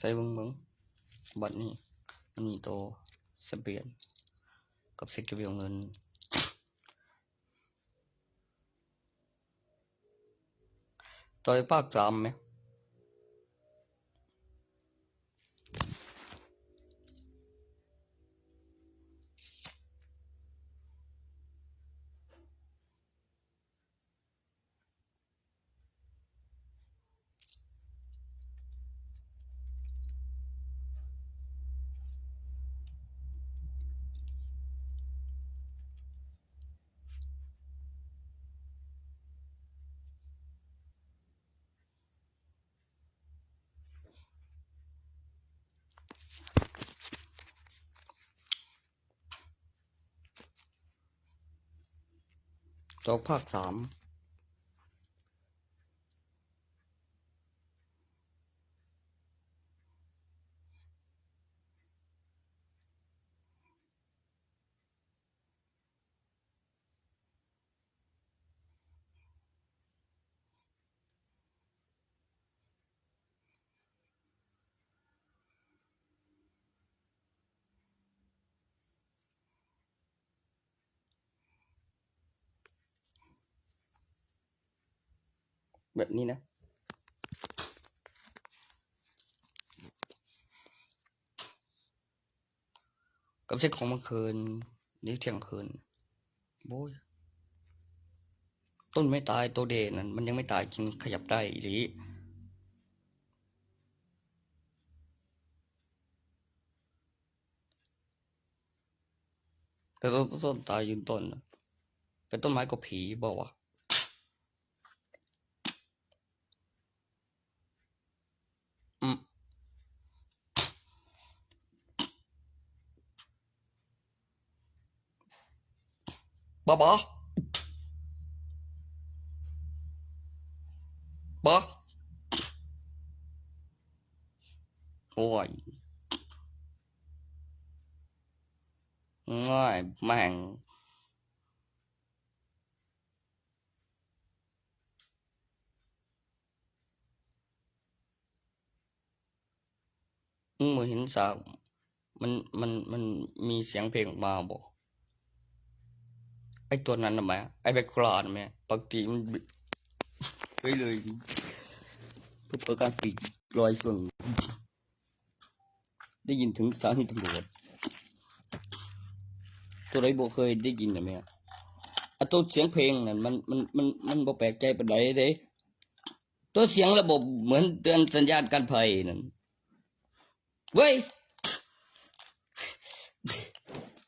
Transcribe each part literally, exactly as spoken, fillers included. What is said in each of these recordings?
ไปเบิ่งเบิ่ง บัดนี้ มันมีโตแชมเปี้ยน กับเซกเวียเงิน ต่อยภาคสามไหม จบภาคสาม แบบนี้นะ กับเช็คของเมื่อคืน นี่เที่ยงคืน โอ้ย ต้นไม้ตายโตเด่นนั่น มันยังไม่ตาย จึงขยับได้อีหลี แต่ต้น ต้นตายยืนต้นน่ะ เป็นต้นไม้ก็ผีบอกว่าวะ อืม บ่ บ่ บ่ โอ้ย ง่ายแม่ง มึงบ่เห็นสาก มัน มัน มันมีเสียงเพลงออกมาบ่ ไอ้ตัวนั้นน่ะแหม ไอ้แบ็คกราวด์น่ะแหม ปกติมันเฮ้ยเลย เพื่อการปิดรอยช่วง ได้ยินถึงสถานีตำรวจ ตัวใดบ่เคยได้ยินน่ะแหม อ่ะ ตัวเสียงเพลงนั่น มัน มัน มัน มันบ่แปลกใจปานใดเด้ ตัวเสียงระบบเหมือนเตือนสัญญาณการภัยนั่น เว้ย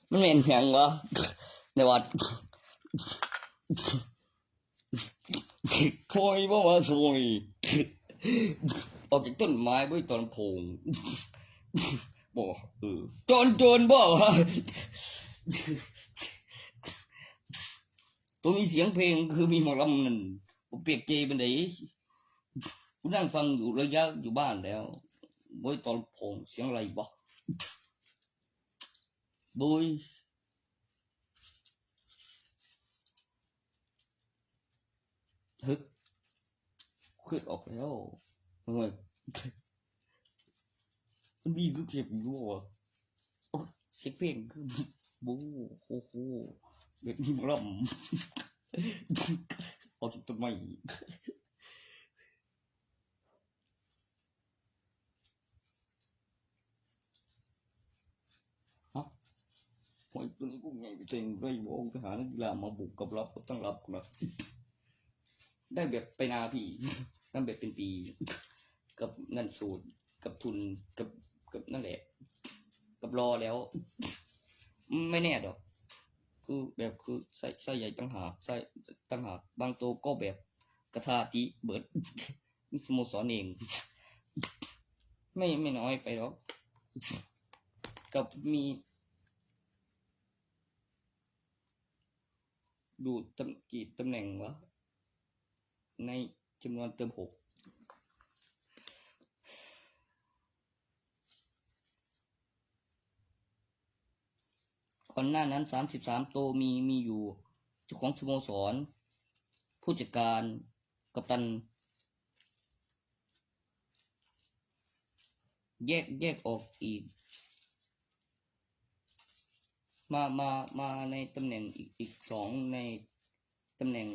มันแม่นหยังวะ ในวัด โอยบ่ว่าโอย ออกจากต้นไม้บ่ตอนโพง บ่ เออ จอนโจรบ่วะ ตัวมีเสียงเพลงคือมีหมอลำนั่น บ่เปียกใจปานใด กูนั่งฟังอยู่ระยะอยู่บ้านแล้ว โอ้ย ตอนโพงเสียงอะไรวะ โอ้ย เฮ้ย คิดออกแล้ว เฮ้ย มันมีคือเสียงอยู่บ่วะ โอ้ย เสียงเพลงคือ โอ้โห แบบนี้หมอลำ เอาจากต้นไม้ ฮะ โอ้ย ตัวนี้กูไงไปเต็งเลย บอกไปหานักกีฬามาบุกกับรับก็ต้องรับนะ ได้แบบไปนาพี่ นั่นแบบเป็นปี กับเงินสูตร กับทุน กับ กับนั่นแหละ กับรอแล้ว ไม่แน่ดอก คือแบบคือไส้ ไส้ใหญ่ต่างหาก ไส้ต่างหาก บางตัวก็แบบกระทาติเบิด สโมสรเอง ไม่ ไม่น้อยไปหรอก กับมี ดูตำ กี่ตำแหน่งวะ ในจำนวนเติมหก ก่อนหน้านั้น สามสิบสาม โต มี มีอยู่ เจ้าของสโมสร ผู้จัดการ กัปตัน แยกแยกออกอีก มามามาในตำแหน่งอีกอีกสองในตำแหน่ง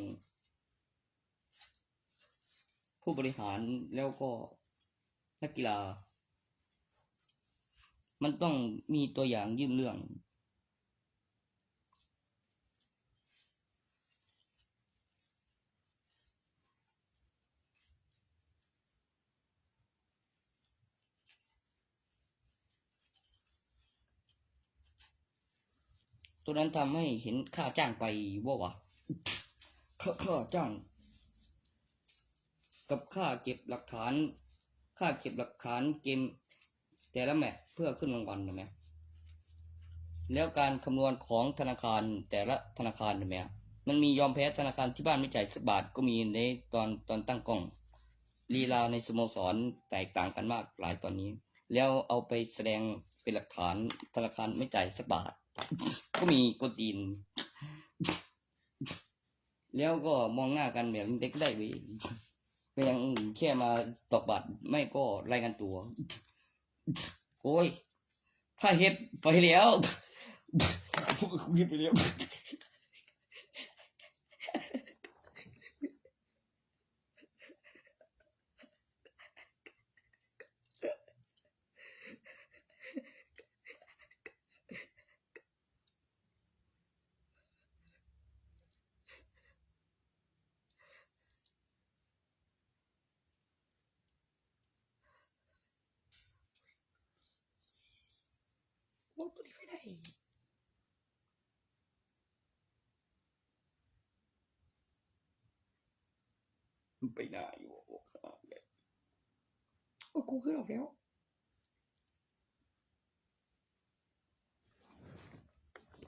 ผู้บริหารแล้วก็นักกีฬา มันต้องมีตัวอย่างยื่นเรื่อง ตัวนั้นทำให้เห็นค่าจ้างไปบ่วะ ค่าค่าจ้าง กับค่าเก็บหลักฐาน ค่าเก็บหลักฐานเกมแต่ละแมตช์เพื่อขึ้นรางวัลนะแม่ แล้วการคำนวณของธนาคารแต่ละธนาคารนะแม่ มันมียอมแพ้ธนาคารที่บ้านไม่จ่ายสักบาทก็มีในตอนตอนตั้งกล้อง ลีลาในสโมสรแตกต่างกันมากหลายตอนนี้ แล้วเอาไปแสดงเป็นหลักฐานธนาคารไม่จ่ายสักบาท ก็มีกวนตีน แล้วก็มองหน้ากันแบบเด็กได้เว้ย ก็ยังแค่มาตอกบัตรไม่ก็รายงานตัว โอ้ย ถ้าเฮ็ดไปแล้ว เฮ็ดไปแล้ว โอ้ตัวนี้ใครได้ มันไปหน้าอยู่ โอ้ขนาดเลย โอ้กูขึ้นออกแล้ว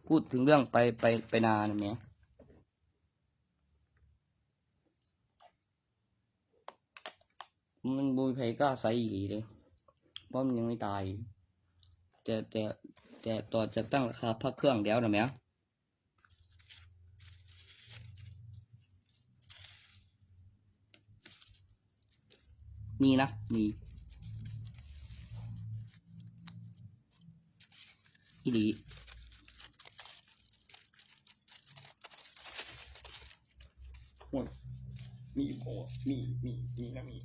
พูดถึงเรื่องไปไปไปนานะแม่ มันบ่มีไผกล้าใส่อีหลีเลย เพราะมันยังไม่ตาย แต่แต่แต่ต่อจากตั้งราคาพระเครื่องแล้วนะแม่ มีนะ มี อีหลี โอ้ย มีอยู่บ่วะ มี มี มีนะ มี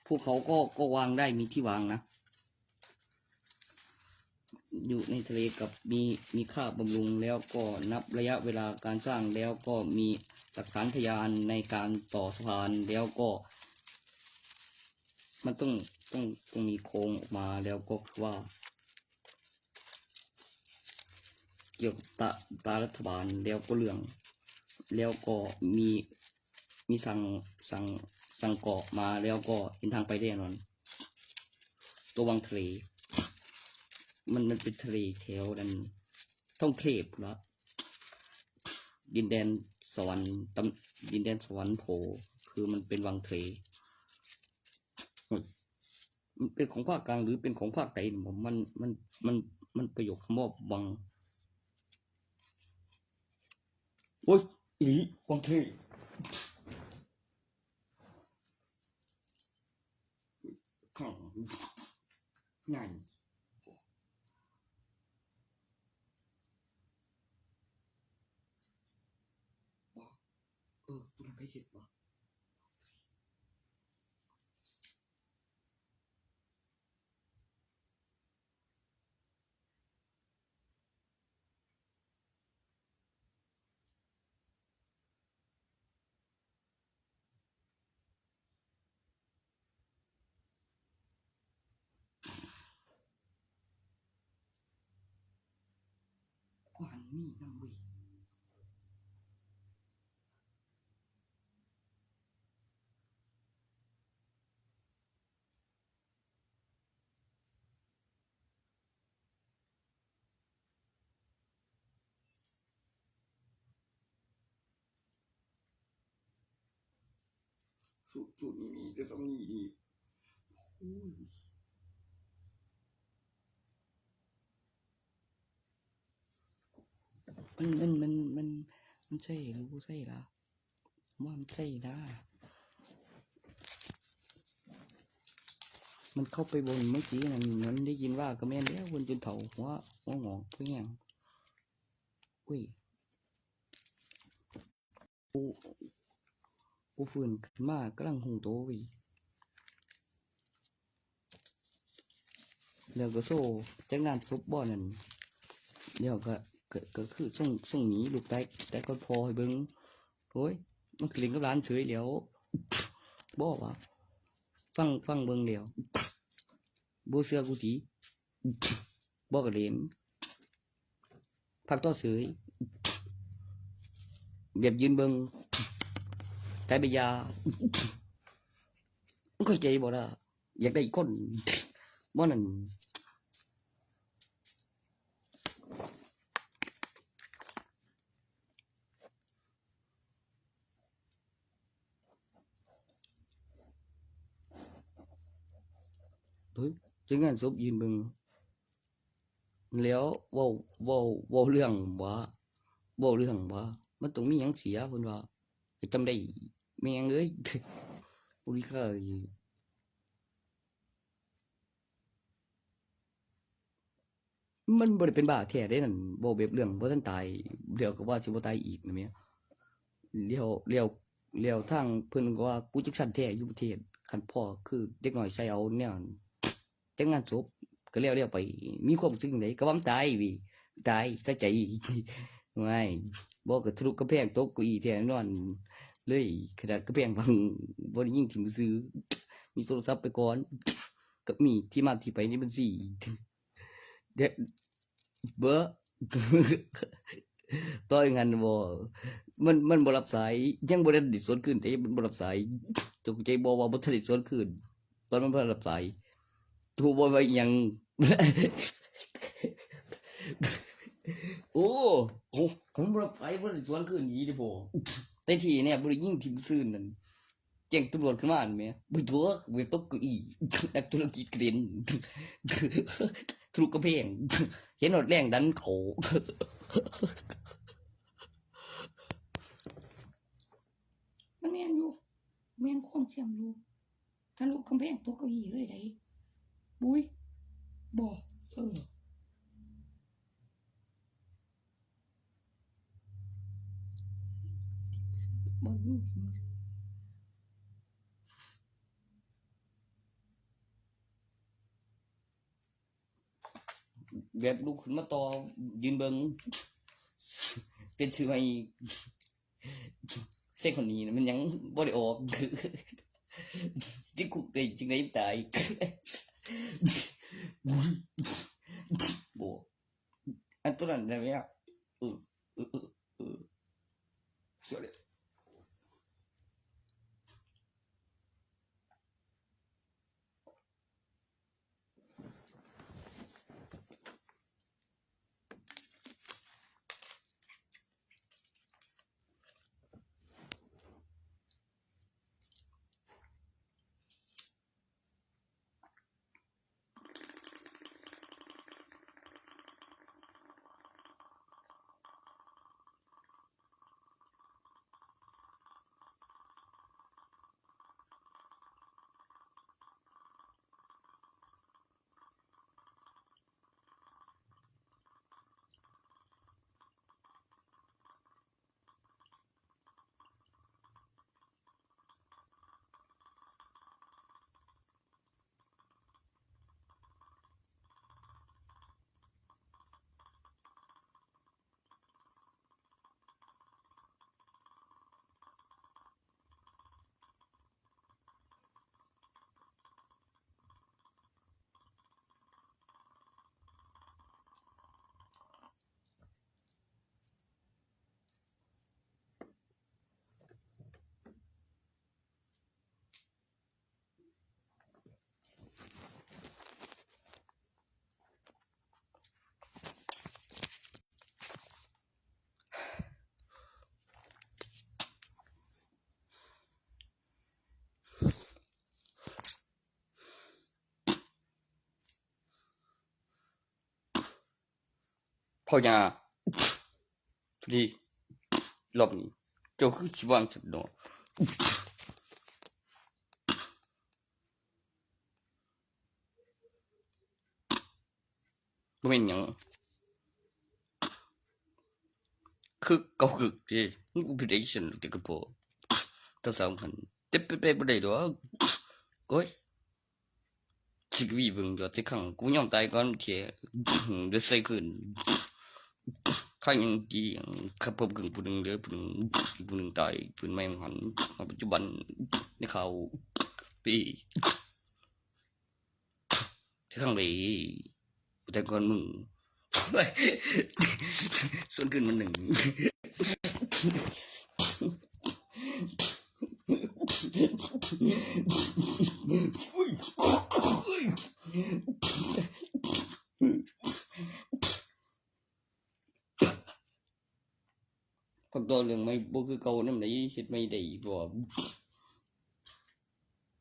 พวกเขาก็ ก็วางได้ มีที่วางนะ อยู่ในทะเลกับมี มีค่าบำรุง แล้วก็นับระยะเวลาการสร้าง แล้วก็มีหลักฐานพยานในการต่อสะพาน แล้วก็ มันต้อง ต้อง ต้องมีโครงออกมา แล้วก็คือว่า เกี่ยวกับตา ตารัฐบาล แล้วก็เรื่อง แล้วก็มี มีสั่ง สั่ง สั่งเกาะมา แล้วก็เห็นทางไปแน่นอน ตัววังทะเล มัน มันเป็นทะเลแถวนั้น ท่องเทพละ ดินแดนสวรรค์ตำ ดินแดนสวรรค์โผ คือมันเป็นวังทะเล มันเป็นของภาคกลางหรือเป็นของภาคใดนี่บ่ มัน มัน มัน มันประโยคคำว่าวัง โอ้ย อีหลี วังทะเล ข้าง ใหญ่ บ่ เออ ตัวนั้นไปเห็นบ่ กูหันมีนำเว้ย เ ชุด ชุดนี้มีแต่ส่ำนี้นี่ โอ้ย มัน มัน มัน มัน มันใช่หรือบ่ใช่ล่ะ ว่ามันใช่นะ มันเข้าไปบนเมื่อกี้นั่น มันได้ยินว่าก็แม่นแล้ว คนจนเฒ่าหัว หัวงอกเพิ่นหยัง อุ้ย กู กูฟื้นขึ้นมากำลังฮู้โตเว้ย แล้วก็โซ่จัดงานศพบ่นั่น แล้วก็ ก็ ก็คือส่ง ส่งหนีลูกตาย ตายก่อนพ่อให้เบิ่ง โอ้ย มันคือเล่นกับหลานเฉยแล้ว บ่วะ ฟัง ฟังเบิ่งแล้ว บ่เชื่อกูติ บ่ก็เล่น พักต่อเฉย แบบยืนเบิ่ง ตายไปยา มึงเข้าใจบ่ล่ะ อยากได้อีกคน บ่นั่น เฮ้ย จัดงานศพยืนเบิ่ง แล้วเว้า เว้า เว้าเรื่องว่า เว้าเรื่องว่า มันต้องมีหยังเสีย เพิ่นว่า จำได้ แม่งเอ้ย อุลิกา มันบ่ได้เป็นบ้าแท้เด้นั่น เว้าแบบเรื่องบ่ทันตาย เดี๋ยวก็ว่าสิบ่ตายอีกนะแม่ แล้ว แล้ว แล้วทางเพิ่นก็ว่า กูจักซั่นแท้อยู่ประเทศ คันพ้อคือเด็กน้อยใส่เอาแนวนั้น จัดงานศพก็แล้ว แล้วไป มีความรู้สึกจั่งใด ก็ว่ามันตายเว้ย ตาย สะใจ ว้าย บ่ก็ทะลุกำแพง ตกเก้าอี้แท้นอน เลย ขนาดกำแพงพัง บ่ได้ยิงถิ่มซื่อ มีโทรศัพท์ไปก่อน ก็มีที่มาที่ไปในบัญชี เด้อ เบ้อ ต่ออย่างนั้นบ่ มัน มันบ่รับสาย ยังบ่ได้สวนคืนเด้ มันบ่รับสาย ตกใจบ่ว่าบ่ทันได้สวนคืน ตอนมันบ่รับสาย โทรบ่ว่าอิหยัง โอ้ โอ้ ผมบ่รับสาย บ่ได้สวนคืนอีหลีเด้อพ่อ แต่ที่เนี่ยบ่ได้ยิงถิ่มซื่อนั่น แจ้งตำรวจขึ้นมาหั่นแหม บ่ตัว เว็บตกเก้าอี้ นักธุรกิจกระเด็น ทะลุกำแพง เห็นฮอดแรงดันเขา มันแม่นอยู่ แม่นความจริงอยู่ ทะลุกำแพงตกเก้าอี้เลยได๋ บุ้ย บ่ เออ บ่มี แบบลุกขึ้นมาต่อ ยืนเบิ่ง เป็นชื่อใหม่ เซกคนนี้นะมันยังบ่ได้ออก ติดคุกได้จั่งใด๋ตาย บ่ อันตัวนั้นได้ไหมอะ เออ เออ เออ เออ sorry เ พ่อยา พอดี รอบนี้ เจ้าคือสิวางฉันเนาะ บ่แม่นหยัง คือเก่าคือเด้ มึงกูผิดไอ้ฉันติกระโปรง แต่สำคัญ แต่เป็นไปบ่ได้ดอก โอ้ย สิกวีเบิ่งยอดสิครั้ง กูยอมตายก่อนแค่ เดี๋ยวใส่คืน ใครยังดี ขับพบกึ่งผู้หนึ่งเหลือผู้หนึ่ง ผู้หนึ่งตาย ผู้ใหม่หัน ปัจจุบัน ในข่าว ปี ที่ข้างเลย แต่ก่อนมึง ส่วนขึ้นมาหนึ่ง คนตัวเรื่องไม่บ่คือเก่านำใด เฮ็ดไม่ได้อีกบ่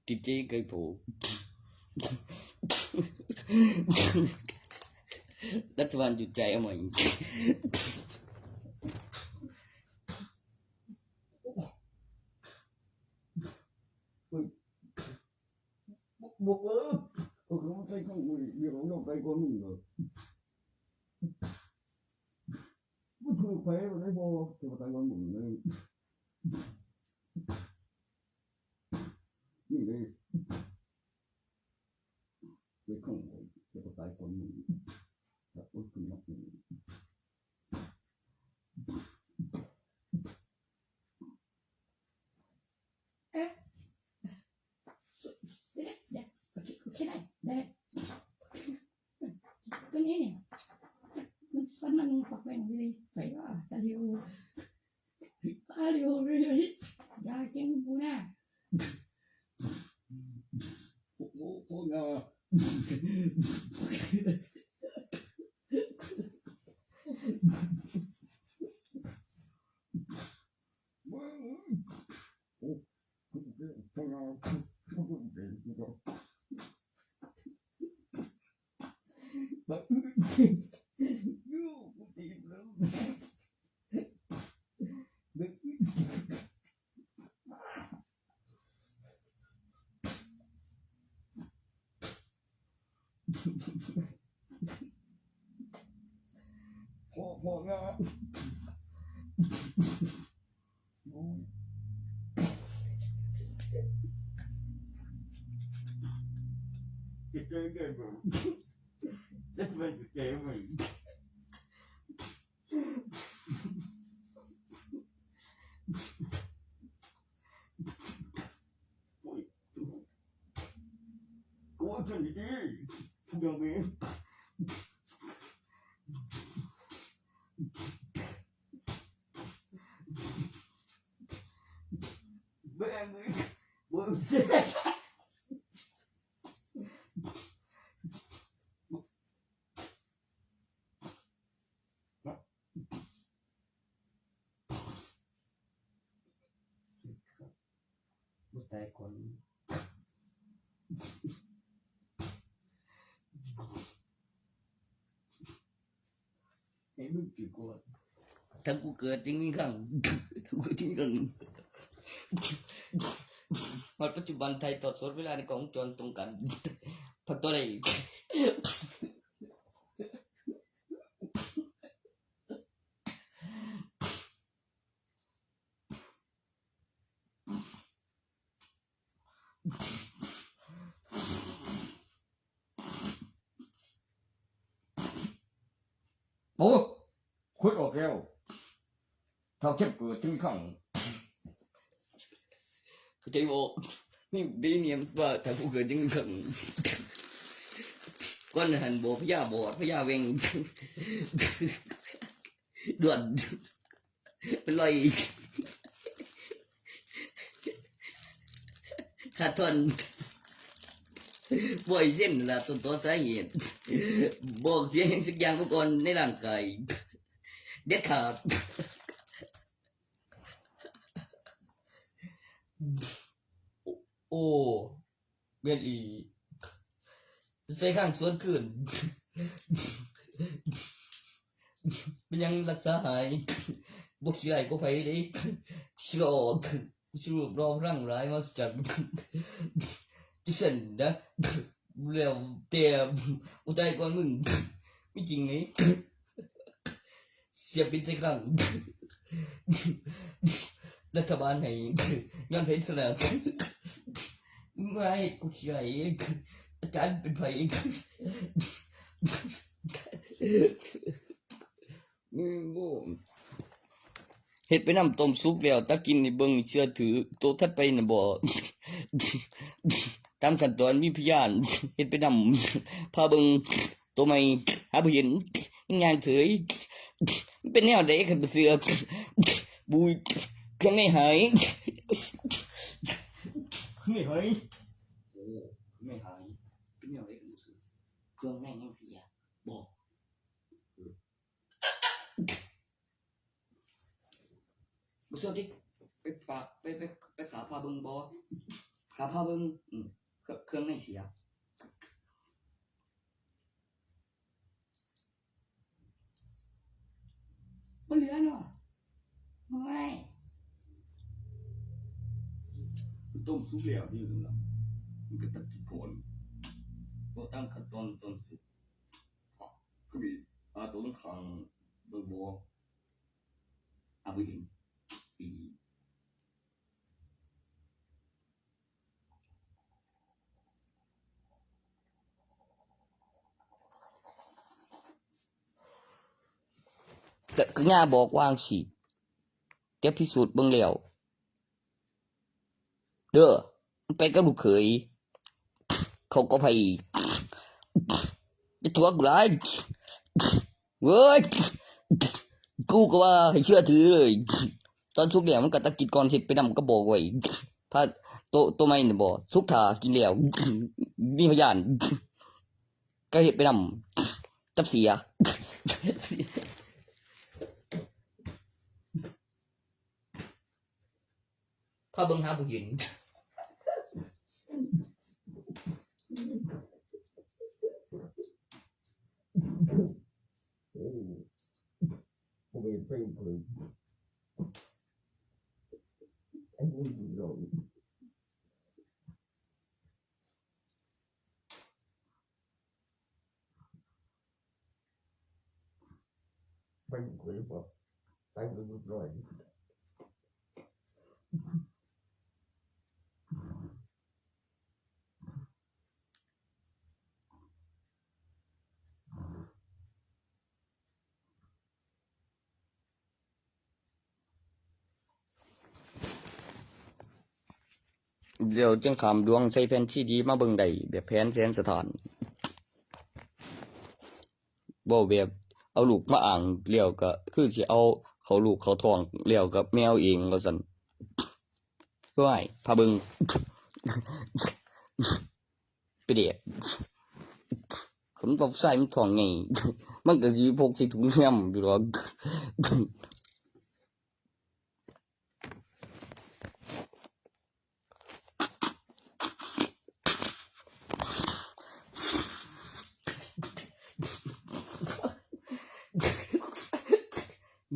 ติดใจไกลโพ รัฐบาลหยุดใจเอาใหม่ บอกเออ เออ เขาใส่ข้างบน เดี๋ยวเขายอมไปก่อนหนึ่งเหรอ มันถือไปได้บ่ เดี๋ยวไปก่อนหนึ่งเลย นี่เลย ไปข้างบน เดี๋ยวไปก่อนหนึ่ง ครับ โอ้ย คุณนักหนึ่ง เอ๊ะ เดี๋ยว เดี๋ยว โอเค โอเค ได้ ได้ ตัวนี้เนี่ย มันสั้นมันปากแหว่งอยู่เลย ไปว่า ตาลิว ตาลิวเลย อย่าเก่งกูนะ โอ้โห โคตรงาม พอ พองาม โอ้ย เจ็บใจเกินไป แล้วทำไมเจ็บใจมัน โอ้ย กูว่าฉันดี เดี๋ยวนี้ แม่งเลย มึงเสีย บ่ตายก่อน ให้มึงกินก่อน ถ้ากูเกิดจริงมีครั้ง ถ้ากูเกิดจริงมีครั้ง ฮอดปัจจุบันถ่ายทอดสดเวลาในกล้องวงจรตรงกัน พักตัวใด โอ้ คุดออกแล้ว เท่าเทียมเกิดถึงครั้ง เข้าใจบ่ นี่ได้เนียมว่าถ้าผู้เกิดถึงครั้ง ก่อนหันบอกพญาบอด พญาเวง ด่วน เป็นรอยอีก ขาดท่อน บ่อยเส้นละต้นตอสาเหตุ บอกเสียงสักอย่างมาก่อนในร่างกาย เด็ดขาด โอ้ แม่นอีหลี ใส่ข้างสวนคืน เป็นหยังรักษาหาย บ่ขี้ไล่กว่าไผเด้ สิหลอก กูสิรวบรวมพลังหลายมาจัด จังซั่นนะ แล้วแต่ กูตายก่อนมึง มีจริงนี่ เสียบปิดใส่ข้าง รัฐบาลให้ ย้อนเพชรสนาม มาให้กูขี้ไล่ อาจารย์เป็นไผ อืม โอ้ เฮ็ดไปนำ ต้มสุกแล้ว ตักกินให้เบิ่ง เชื่อถือ โตถัดไปน่ะบ่ ตามขั้นตอนมีพยาน เฮ็ดไปนำ พาเบิ่ง โตใหม่ หาบ่เห็น ย่างเฉย มันเป็นแนวใดคันบ่เชื่อ บุย เครื่องในหาย เครื่องในหาย โอ้ เครื่องในหาย เป็นแนวใดคันบ่เชื่อ เครื่องในยังเสีย บ่ บ่เชื่อติ ไปปาก ไป ไป ไปขาพาเบิ่งบ่ ขาพาเบิ่ง อืม เครื่อง เครื่องในเสีย บ่เหลือเนาะ โอ้ย ต้มสุกแล้วนี่ล่ะ มันก็ตัดกินก่อน บ่ตามขั้นตอนต้มสุก คือมี อ่า ตัวมันขังเบิ่งบ่ อ่ะ บ่เห็น อี ก็ ก็ย่าบอกว่าจั่งซี้ แกพิสูจน์เบิ่งแล้ว เด้อ มันไปกับลูกเขย เขาก็ไป จะตัวกูหลาย เว้ย กูก็ว่าให้เชื่อถือเลย ตอนสุกแล้วมันก็ตักกินก่อน เฮ็ดไปนำก็บอกไว้ พาโต โตใหม่นี่บ่ สุกถ้ากินแล้ว มีพยาน ก็เฮ็ดไปนำ จับเสีย พาเบิ่งหาผู้หญิง ผมเป็นเพื่อนคน ไอ้นี่มันหลง ไปคุยบอก ไปคุยบอกร้อย เดี๋ยวจั่งข้ามดวงใส่แผ่นซีดีมาเบิ่งได้ แบบแผนแสนสถาน เว้าแบบเอาลูกมาอ้างแล้วก็คือสิเอาเข้าลูกเข้าท้องแล้วก็แม่เอาเองว่าซั่น ว้าย พาเบิ่ง ไปเดะ คนบ่าวชายมันท้องไง มันก็สิพกใส่ถุงยามอยู่ดอก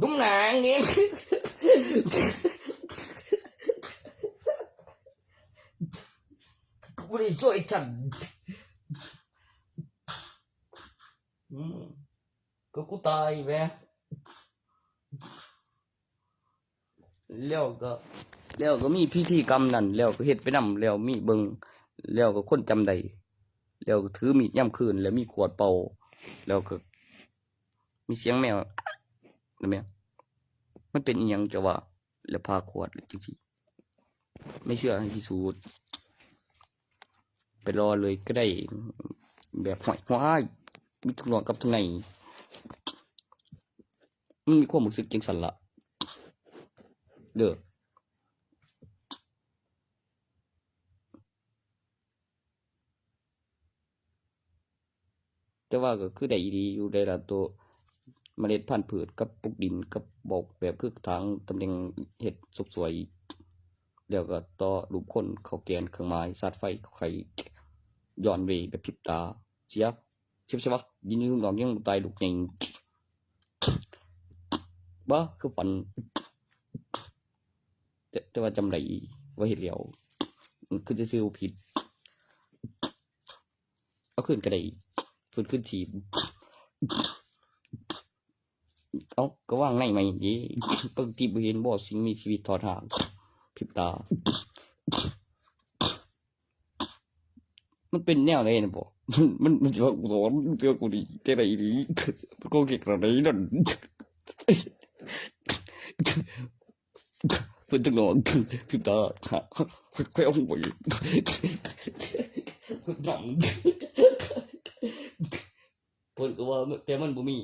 ดุ้งหนังเอง กูบ่ได้ช่วยท่าน อืม ก็กูตายแหม แล้วก็ แล้วก็มีพิธีกรรมนั่น แล้วก็เฮ็ดไปนำ แล้วมีเบิ่ง แล้วก็คนจำได้ แล้วก็ถือมีดยามคืน แล้วมีขวดเป่า แล้วก็มีเสียงแมว นั่นแหม มันเป็นอิหยังจะว่า แล้วพาขวดจั่งซี้ ไม่เชื่อให้พิสูจน์ ไปรอเลยก็ได้ แบบห้อยๆ มีทั้งนอกกับทั้งใน มันมีความรู้สึกจั่งซั้นล่ะ เด้อ แต่ว่าก็คือได้อีหลีอยู่ ได้ละ ตัวเมล็ดพันธุ์พืชกับปลูกดินกับบอกแบบคือถางตำแหน่งเฮ็ดสบสวย แล้วก็ต่อรูปคนเข้าแกนเครื่องหมายสาดไฟเข้าไข ย้อนเวแบบพริบตา เสีย สิบ สิบวะ ยินดีต้อนรับยังตายลูกใหญ่ บ่คือฝัน แต่แต่ว่าจำได้ว่าเฮ็ดแล้ว คือซื่อๆบ่ผิด เอาคืนก็ได้ ฟื้นคืนชีพ เอ้า ก็วางในใหม่เด้ ปกติบ่เห็นบ่ สิ่งมีชีวิตถอดราก พริบตา มันเป็นแนวใดนะบ่ มัน มันสิว่ากูสอนเรื่องกูนี่จั่งใด๋ดี มันก็เก่งขนาดใด๋นั่น เพิ่นจั่งนอน พริบตา ค่อยเอาหัวอีก นั่ง เพิ่นก็ว่า แต่มันบ่มี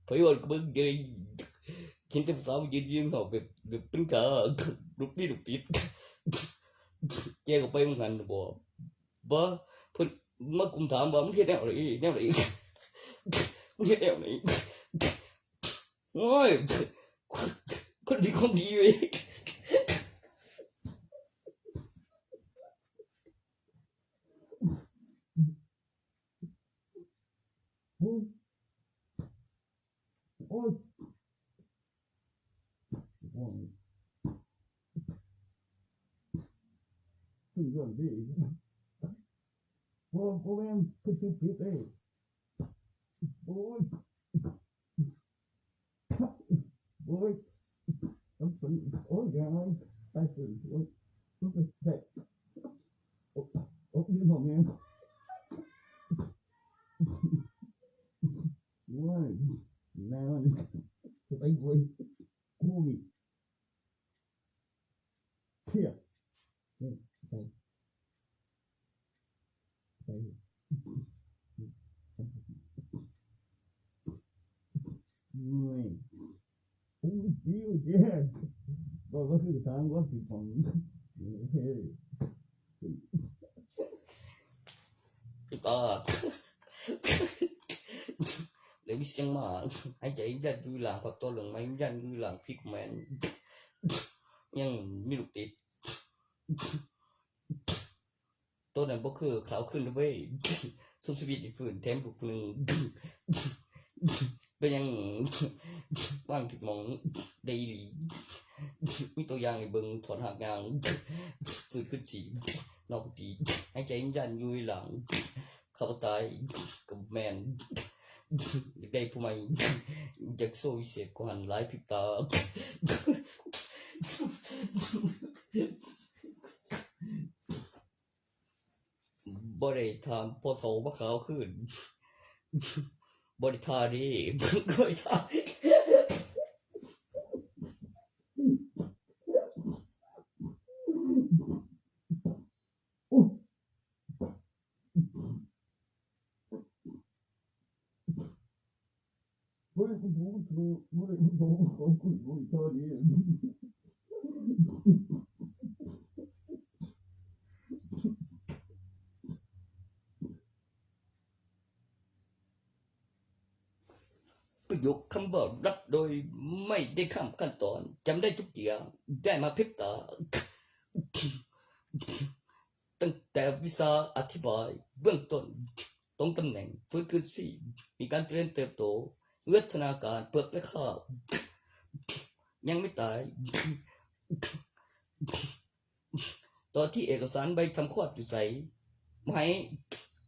ไผว่าก็เบิ่งอยู่ใน เห็นแต่ผู้สาวยืนๆ เฮาแบบ แบบเป็นกา ลูกมีลูกติด แกก็ไปเหมือนกันบ่ บ่ เพิ่นมากุมถามว่า "มึงเฮ็ดแนวใด๋ แนวใด๋ มึงเฮ็ดแนวใด๋" โอ้ย คนดี คนดีเว้ย โอ้ย โอ้ย โอ้ย สุดยอดพี่ โอ้ โอ้แม่ง คือชื่อผิดเอ้ย โอ้ย โอ้ย โอ้ย โอ้ย อย่า ตายเกิน โอ้ย โอ้ย ได้ โอ้ โอ้ย ยืนหอมแม่ง โอ้ย แม่มัน ไอ้โว้ย กูนี่ เที่ย นี่ ไป ไป โอ้ย โอ้ย เที่ย บอกว่าคือทางว่าคือของ เฮ้ย คือก็ เลยมีเสียงหมา หายใจยันอยู่หลัง พักตัวเหลืองไม้ยันอยู่หลัง พิกแมน ยังมีลูกติด ตัวนั้นบ่คือขาวขึ้นเด้อเว้ย ซุมชีวิตนี่ฟื้นแถมลูกผู้หนึ่ง เป็นหยังวางถืกหม่องได้อีหลี มีตัวอย่างให้เบิ่ง ถอนรากหญ้า ฟื้นคืนชีพ นอกกุฏิ หายใจยันอยู่หลัง ข้าพเจ้าก็แม่น อยากได้ผู้ใหม่ อยากโชว์วิเศษกว่าหั้นหลายพริบตา บ่ได้ถามพ่อเฒ่ามาขาวขึ้น บ่ได้ท่าเด้ บ่ได้ท่า บ่ได้ บ่ได้ บ่ได้ บ่ได้ท่าเด้ ประโยคคำว่ารักโดยไม่ได้ข้ามขั้นตอน จำได้ทุกอย่าง ได้มาพริบตา ตั้งแต่วิชาอธิบายเบื้องต้น ตรงตำแหน่ง ฟื้นคืนชีพ มีการเจริญเติบโต วิวัฒนาการ เปลือกและข้าว ยังไม่ตาย ตอนที่เอกสารใบทำคลอดอยู่ไส บ่ให้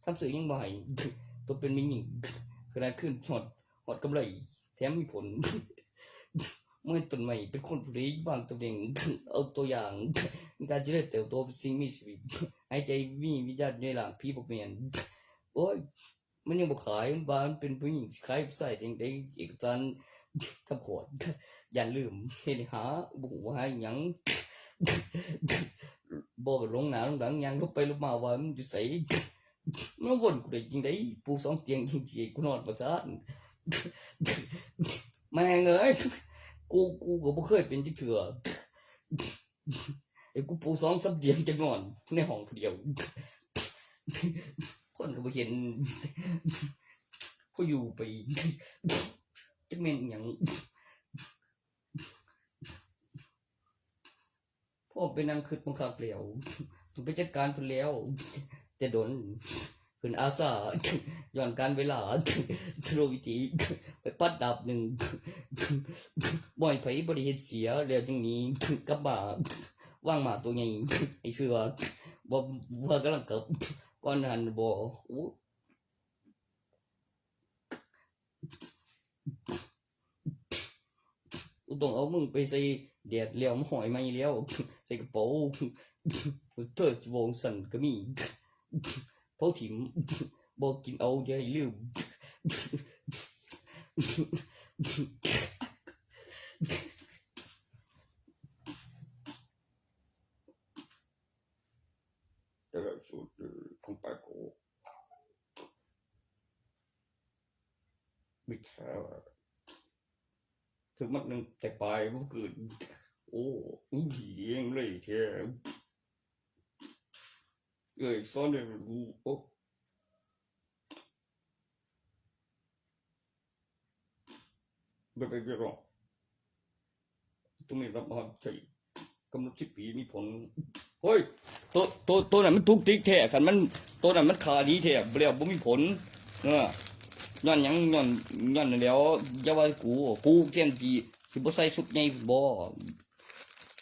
ทำซื่อยังบ่ให้ ตัวเป็นแม่หญิง ขนาดคืนฮอด ฮอดกำไร แถมมีผล เมื่อต้นไม้เป็นคนผู้ใดวางตำแหน่ง เอาตัวอย่าง มีการเจริญเติบโตเป็นสิ่งมีชีวิต หายใจมีวิญญาณอยู่ในร่างผีบ่แม่น โอ้ย มันยังบ่ขาย มันว่ามันเป็นผู้หญิง สิขายผู้ชายจั่งใด เอกสารทำคลอด ย่านลืม เฮ็ดให้หา บ่ฮู้ว่าหาอิหยัง บ่ก็หลงหน้าหลงหลัง ย่างลบไปลบมาว่ามันอยู่ไส มันวนกูได้จั่งใด ปูสองเตียงจั่งสิให้กูนอนว่าซั้น แม่งเอ้ย กู กูก็บ่เคยเป็นจักเทื่อ ไอ้กูปูสองสามเตียงจั่งนอนในห้องผู้เดียว คนก็บ่เห็น กูอยู่ไป จักแม่นอิหยัง พ่อไปนั่งคิดบักคักแล้ว ต้องไปจัดการเพิ่นแล้ว แต่โดน ขึ้นอาสา ย้อนการเวลา สโลว์วิถี ไปปัดดาบหนึ่ง บ่ให้ไผบ่ได้เฮ็ดเสีย แล้วจึงหนีกลับมา วางหมากตัวใหญ่ ให้เชื่อ ว่า ว่ากำลังกลับ ก่อนนั้นบ่ โอ้ กูต้องเอามึงไปใส่แดดแล้วมาห้อยใหม่แล้ว ใส่กระเป๋า เธอสิเว้าจั่งซั้นก็มี เผาถิ่ม บ่กินเอาอย่าให้ลืม แต่ละสูตร เออ ของปลาโก มีแท้ ถึงมันหนึ่งแต่ปลายมันเกิด โอ้ อีหลีเองเลยแท้ เอ้ย ซ้อนเลยรู้ โอ้ บ่ไปเวียดหรอก ตรงนี้รับมาใช้กำหนดสิบปีมีผล เฮ้ย โต โต โตนั้นมันถูกติกแท้ คันมัน โตนั้นมันขาดีแท้ บ่แล้วบ่มีผล เออ ย้อนหยัง ย้อน ย้อนนั่นแหล้ว อย่าว่ากู กูเตรียมสิ สิบ่ใส่ชุดใหญ่บ่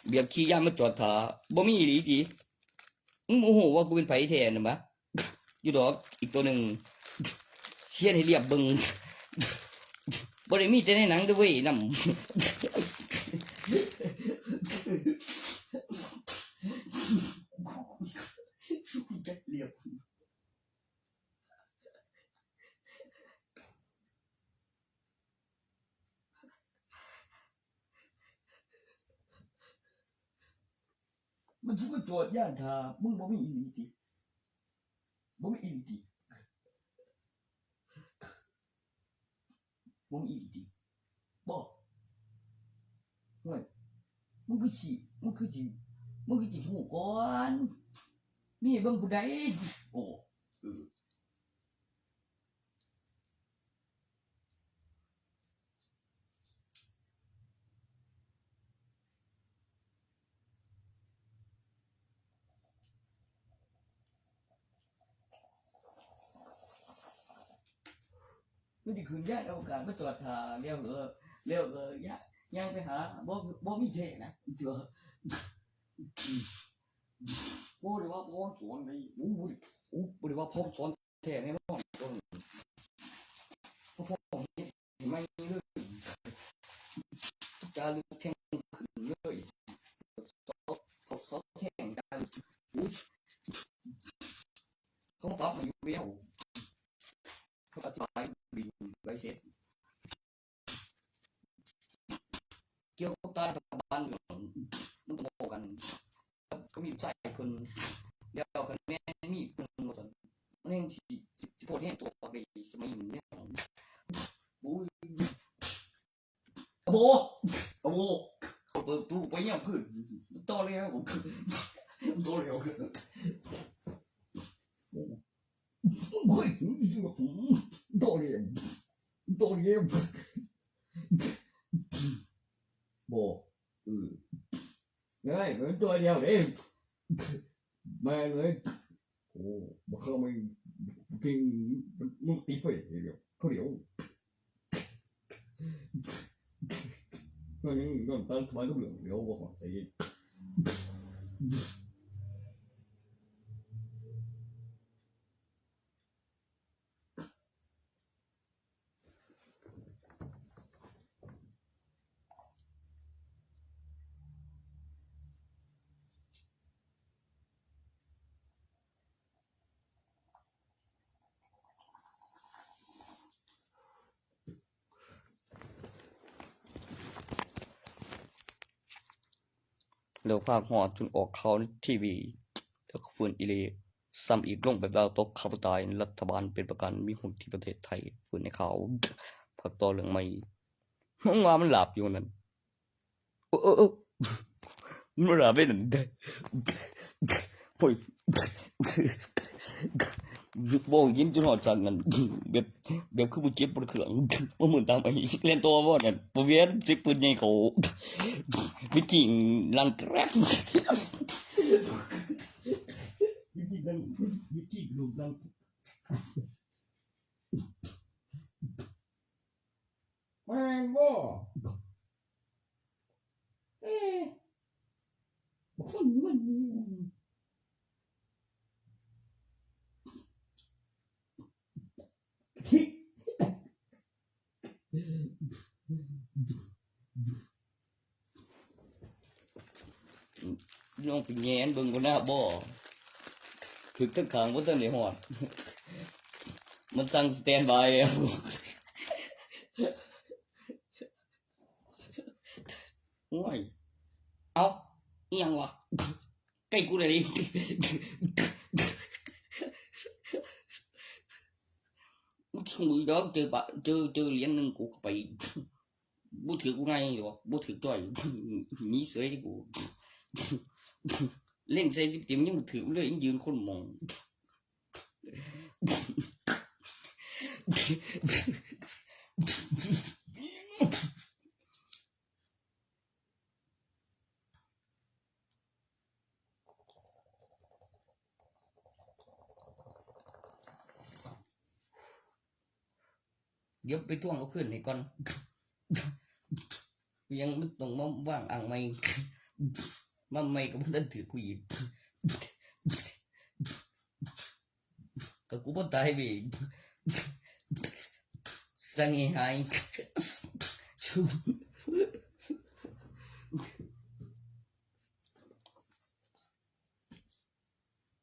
แบบขี่ยามมาจอดท่า บ่มีอีหลีติ มึงบ่ฮู้ว่ากูเป็นไผแท้นั่นบ่ อยู่ดอก อีกตัวหนึ่ง เสียดให้เรียบเบิ่ง บ่ได้มีแต่ในหนังเด้อเว้ย นำ กูจักเรียบ มันสิมาจอดย่านท่า มึงบ่มีอีหลีติ บ่มีอีหลีติ บ่มีอีหลีติ บ่ โอ้ย มึงคือสิ มึงคือสิ มึงคือสิฮู้ก่อน มีให้เบิ่งผู้ใด โอ้ เออ มันสิขึ้นยานอวกาศมาจอดท่า แล้วก็ แล้วก็ย่าง ย่างไปหา บ่ บ่มีแท้นะ เจ้า โอ้ ได้ว่าพรสวรรค์เลย โอ้ บ่ได้ โอ้ บ่ได้ว่าพรสวรรค์แท้แน่นอน ต้น พระพ่อเฮ็ดให้ใหม่เลย จารึกแท่งขึ้นเลย เขา เขา เขาแท่งจารึก อุ๊ย เขาปรับมาอยู่แล้ว เขาอธิบายดีไว้เสร็จ เกี่ยวกับการรัฐบาล มันต้องบอกกัน ก็มีใส่เพิ่น แล้วคะแนนมีเพิ่นว่าซั่น มันยังสิ สิ สิโพดแฮงตัวไปสมัยนี้เนี่ย โอ้ย อะโบ อะโบ เปิดประตูไปเนี่ยเพิ่น ต่อแล้ว ต่อแล้ว โอ้ย ต่อแล้ว ต่อแล้ว บ่ เออ เฮ้ย มันตัวเดียวเด้ แม่งเอ้ย โอ้ บ่เข้าไม่กิน มึงตีไฟเดี๋ยว เขาเดี๋ยว มันยังนอนตาสบายก็เหลืองเดี๋ยวบอกว่าใส่ แล้วภาคฮอดจนออกข่าวในทีวี แล้วก็ฟื้นอีหลี ซ้ำอีกลงแบบดาวตกข่าวตาย รัฐบาลเป็นประกัน มีหุ้นที่ประเทศไทย ฟื้นในข่าว ภาคต่อเรื่องใหม่ มึงว่ามันหลับอยู่นั่น เออ เออ เออ มันหลับไปนั่นเด้ โอ้ย บอกยินจนหอดสั่นนั่น แบบ แบบคือบ่เจ็บบ่เคือง บ่มือตามไอ้เล่นตัวบ่นั่น บ่เวียนเจ็บปืนใหญ่เขา วิธีลันแกรก วิธีลัน วิธีลูกลัน แม่นบ่ เอ๊ะ คนมัน ลองไปแหงนเบิ่งก่อนนะ บ่ ถึกทั้งข้างบ่ทันได้ฮอด มันสั่งสแตนด์บายแล้ว โอ้ย เอ้า อิหยังวะ ใกล้กูเลยดิ มึงถึงมือดอก เจอปะ เจอ เจอเหรียญหนึ่งกูก็ไป บ่ถืกกูง่ายดอก บ่ถืกจ้อย หนีเสยดิกู เล่นใส่เต็มๆ ยังบ่ถืกเลย ยังยืนคนมอง เดี๋ยวไปทวงเอาคืนให้ก่อน ยังมันต้องมาวางอ่างใหม่ มาใหม่ก็บ่ทันถืกกูอีก ถ้ากูบ่ตายเว้ย สั่งให้หาย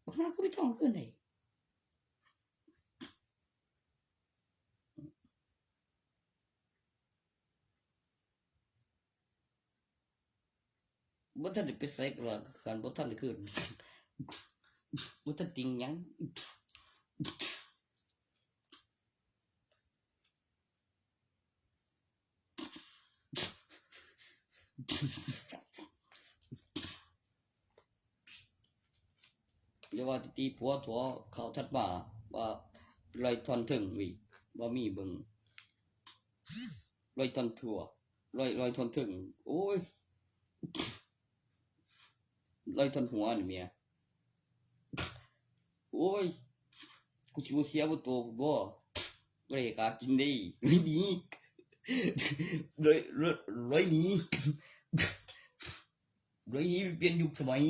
บักฮาก็ไปทวงคืนได้ บ่ทันได้ไปไสก็ว่า คันบ่ทันได้คืน บ่ทันติงหยัง อย่าว่าแต่ตีผัว ถั่วเข้าทัดมา ว่าลอยท่อนเทิงวิ บ่มีเบิ่ง ลอยท่อนถั่ว ลอย ลอยท่อนเทิง โอ้ย ลอยท่อนหัวนี่เมีย โอ้ย กูสิบ่เสียบ่โตกูบ่ บ่ได้กากินเด้ ลอยหนี ลอย ลอย ลอยหนี ลอยหนีไปเปลี่ยนยุคสมัย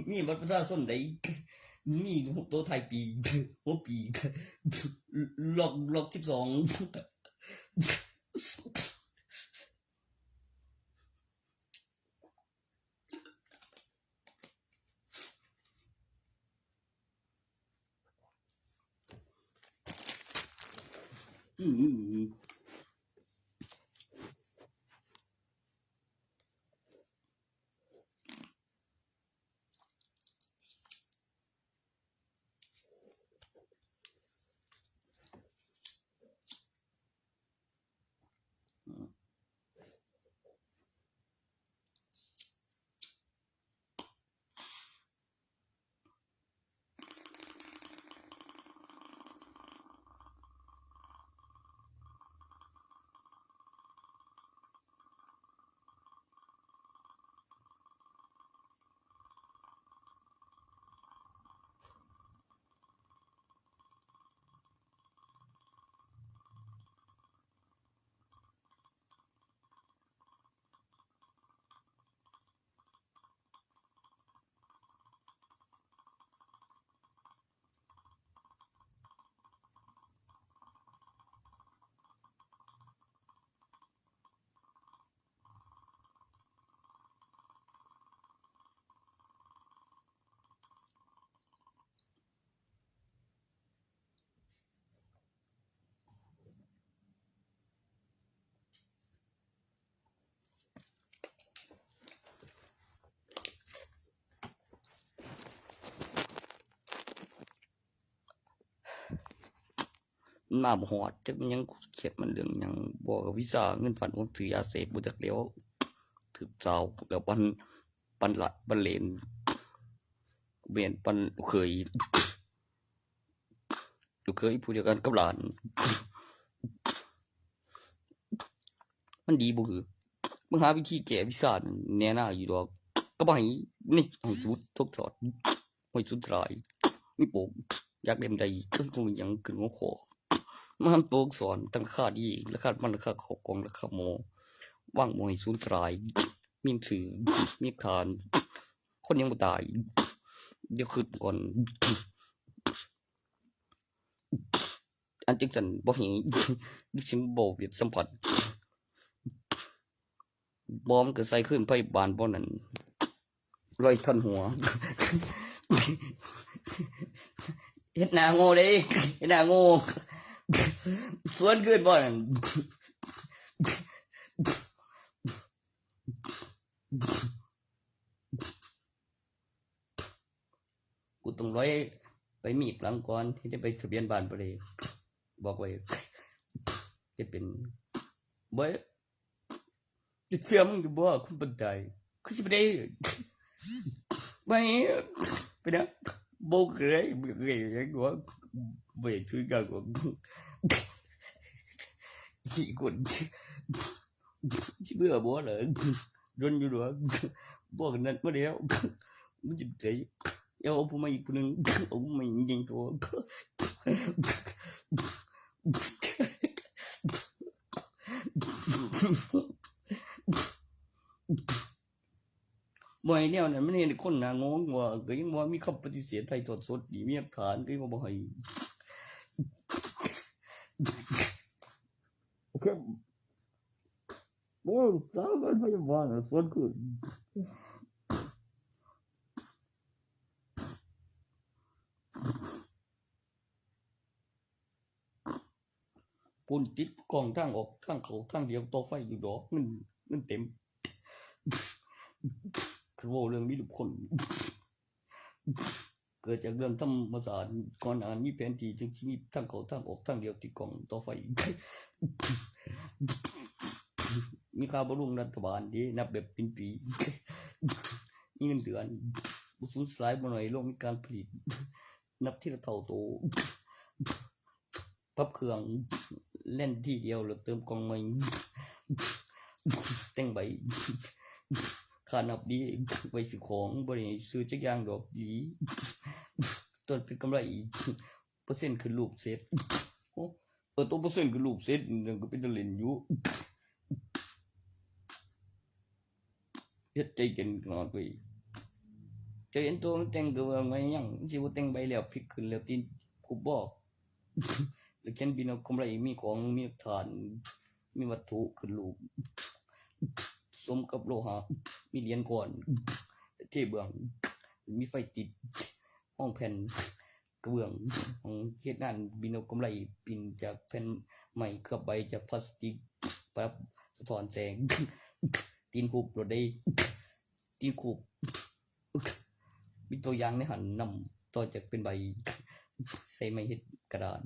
มีบัตรประชาชนได้ มีโตท้ายปี หัวปี ล็อก ล็อกสิบสอง อืม หน้าบ่ฮอด จักมันหยัง กูเครียดมันเรื่องหยัง บ่กับวีซ่า เงินฝาก โอนซื้อยาเสพ บ่จักแล้ว ถืกสาว แล้วปัน ปันละ ปันเหลน แม่นปันลูกเขย ลูกเขยผู้เดียวกันกับหลาน มันดีบ่คือ มึงหาวิธีแก้วีซ่าแหน่นาอยู่ดอก ก็บ่ให้ นี่ ให้สุดทบทอด ให้สุดท้าย มีโปก อยากเล่มใด ก็ต้องหยังขึ้นหัวข้อ มาทำตัวอักษรตั้งราคาดี ราคามัน ราคาเข้ากล่อง ราคาหม้อ วางหม้อให้สูญสลาย มีหนังสือ มีฐาน คนยังบ่ตาย เดี๋ยวคิดก่อน อันจังซั่นบ่ให้ ดิฉันบอกแบบสัมผัส บอมก็ใส่คืนพยาบาลบ่นั่น ลอยท่อนหัว เฮ็ดหน้าโง่เด้ เฮ็ดหน้าโง่ สวนคืนบ่นั่น กูต้องลอยไปมีอีกหลังก่อน ที่ได้ไปทะเบียนบ้านบ่ได้ บอกไว้ เฮ็ดเป็น บ่ จะเชื่อมึงอยู่บ่ คุณบันได คือสิบ่ได้ ไม่ เป็นหยัง บ่เคย บ่เคย หยังบ่ บ่อยากถือกันบ่ ขี้คน สิเบื่อบ่เหรอ โดนอยู่ดอก บอกนัดมาแล้ว มันจิบใจ เอาผู้มาอีกผู้หนึ่ง เอาผู้มาอีกยิงตัว บ่ให้แนวนั้น มันเห็นคนหน้างงว่า ก็ยังว่ามีคำปฏิเสธไทยทอดสดนี่ มีหลักฐานก็ยังบ่ให้ โอเค โอ้ย สาวพยาบาลน่ะสวนคืน คุณติดกล้องทางออกทางเข้าทางเดียวต่อไฟอยู่ดอก เงิน เงินเต็ม คือเว้าเรื่องมีลูกคน เกิดจากเรื่องธรรมศาสตร์ ก่อนหน้ามีแผนที่จึงสิมีทางเข้าทางออกทางเดียวติดกล้องต่อไฟ มีค่าบำรุงรัฐบาลเด้ นับแบบเป็นปี มีเงินเดือน บ่สูญเสียบ่น้อยลง มีการผลิต นับทีละเท่าโต ปรับเครื่อง แล่นทีเดียวแล้วเติมกล่องใหม่ แต่งใบ ค่านับดี ไว้ซื้อของ บ่ได้ซื้อจักอย่างดอกดี ต้นเป็นกำไรอีก เปอร์เซ็นต์ขึ้นรูปเสร็จ โอ้ เออ ตัวเปอร์เซ็นต์ขึ้นรูปเสร็จ มันก็เป็นตะเล่นอยู่ เฮ็ดใจเย็นตลอดเว้ย ใจเย็นตัวมันแต่งก็ว่าไงยัง มันสิบ่แต่งใบแล้ว พลิกขึ้นแล้ว ตีนคุบบ่ แล้วเขียนบินเอากำไร มีของ มีหลักฐาน มีวัตถุขึ้นรูป สมกับโลหะ มีเหรียญก้อน เทเบื้อง มีไฟติด ห้องแผ่น กระเบื้องของเฮ็ดงานบินเอากำไร ปิ้นจากแผ่นไม้เคลือบใบจากพลาสติก ประดับสะท้อนแสง ตีนคูบโลดเด้ ตีนคูบ มีตัวอย่างในหั่นนำ ต่อจากเป็นใบ ใส่ไม้เฮ็ดกระดาษ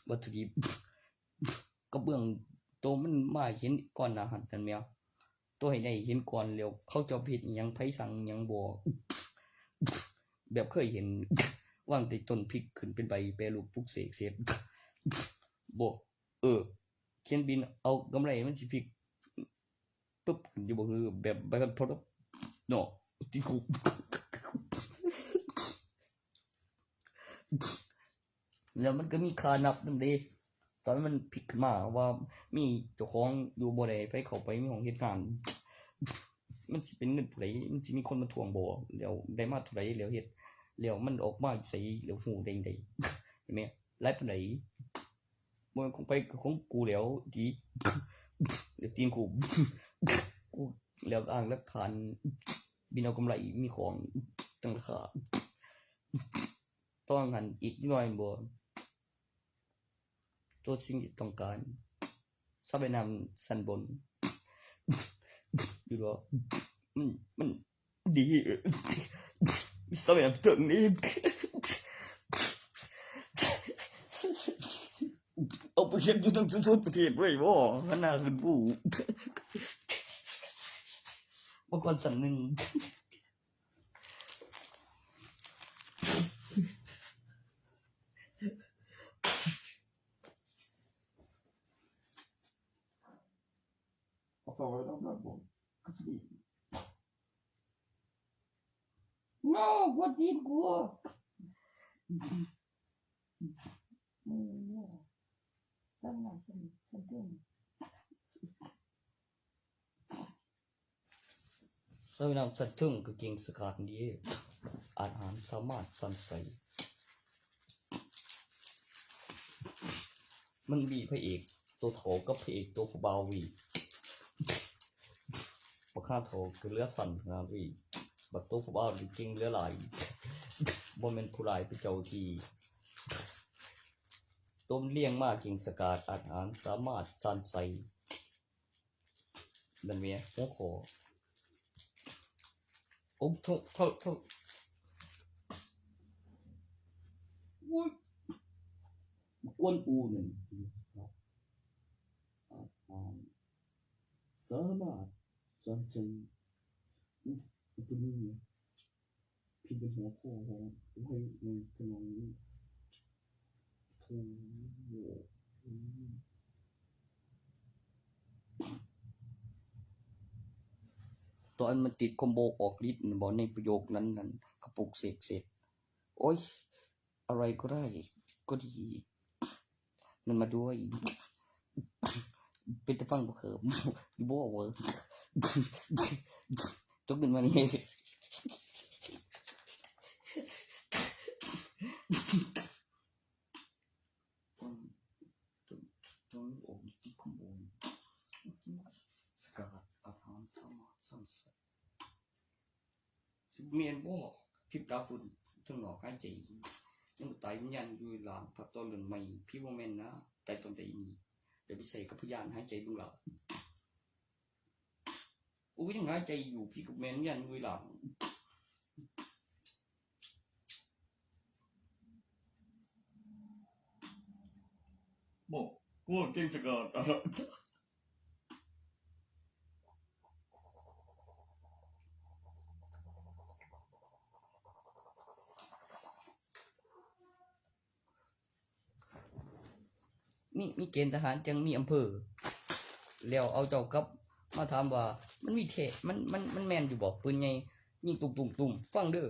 วัตถุดิบ กระเบื้องโตมันมาเห็นก่อนหน้าหั่นนั่นแหม โตให้ได้เห็นก่อนแล้ว เขาเจ้าไปเฮ็ดอิหยัง ไผสั่งอิหยังบ่ แบบเคยเห็น วางแต่ต้นพลิกขึ้นเป็นใบแปรรูปปลุกเสกเสร็จ บ่ เออ เขียนบินเอากำไรมันสิพลิก ปึ๊บขึ้นอยู่บ่ คือแบบใบพัดพดเนาะ ที่คุก แล้วมันก็มีค่านับนำเด้ ตอนมันพลิกขึ้นมาว่ามีเจ้าของอยู่บ่ ได้ไปเข้าไปมีห้องเฮ็ดงาน มันสิเป็นเงินผู้ใด มันสิมีคนมาทวงบ่ แล้วได้มาเท่าใด แล้วเฮ็ด แล้วมันออกมาไส แล้วฮู้ได้จั่งใด เห็นไหม หลายปานใด บ่แม่นของไผก็ของกูแล้ว ติ แล้วตีนกู กูแล้วอ้างหลักฐาน บินเอากำไร มีของตั้งราคา ต้องหันอีกนิดหน่อยบ่ ตัวสิ่งที่ต้องการ สระว่ายน้ำชั้นบน อยู่หรอ มัน มันดี สระว่ายน้ำเทิงนี่ เอาไปเฮ็ดอยู่ทั้งสุดประเทศเลยบ่ หันหน้าขึ้นภู บ่ก่อนชั้นหนึ่ง เอาต่อไปรอบๆบ่ เงา กดตีนกู มือเนี่ยสร้างงานสร้างสร้างเครื่อง ใส่น้ำสั่นเทิงกางเกงสกาดดี อาหารสามารถสั่นใส มันมีพระเอกตัวเฒ่ากับพระเอกตัวผู้บ่าววี บักข้าเฒ่าคือเหลือสั่นขนาดวี บักตัวผู้บ่าวนี่เก่งเหลือหลาย บ่แม่นผู้ร้ายเป็นเจ้าที่ ต้มเลี้ยงมาเกงสกาดอาหารสามารถสั่นใส นั่นแหมหัวข้อ โอ้ โทษ โทษ โทษ โอ้ย กวนปูนั่น สามารถสอนฉัน ตัวนี้ พี่เป็นหัวข้อของไว้ในสมองนี้ โธ่ ตอนมันติดคอมโบออกฤทธิ์น่ะบอกในประโยคนั้นนั้น กระปุกเสกเสร็จ โอ๊ย อะไรก็ได้ ก็ดี มันมาด้วย เป็นตาฟังบ่เคิบ บ่เวิร์ก จกเงินมานี่ ต้อง ต้อง ต้องออกที่ขโมย สกัดอาหารสามารถสร้างสรรค์ สิแม่นบ่ พริบตาฟื้นทางนอกหายใจ ยังบ่ตายวิญญาณอยู่หลาน ภาพต่อเรื่องใหม่ ผีบ่แม่นนะ ตายตอนใดนี่ เดี๋ยวไปใส่กับพยานหายใจเบิ่งล่ะ โอ้ย ยังหายใจอยู่ ผีกับแม่นวิญญาณอยู่หลาน บอก กูเก่งสะกอต มี มีเกณฑ์ทหารจั่งมีอำเภอ แล้วเอาเจ้ากลับมาถามว่า มันมีแท้ มัน มัน มันแม่นอยู่บ่ ปืนใหญ่ ยิงตุ้มตุ้มตุ้ม ฟังเด้อ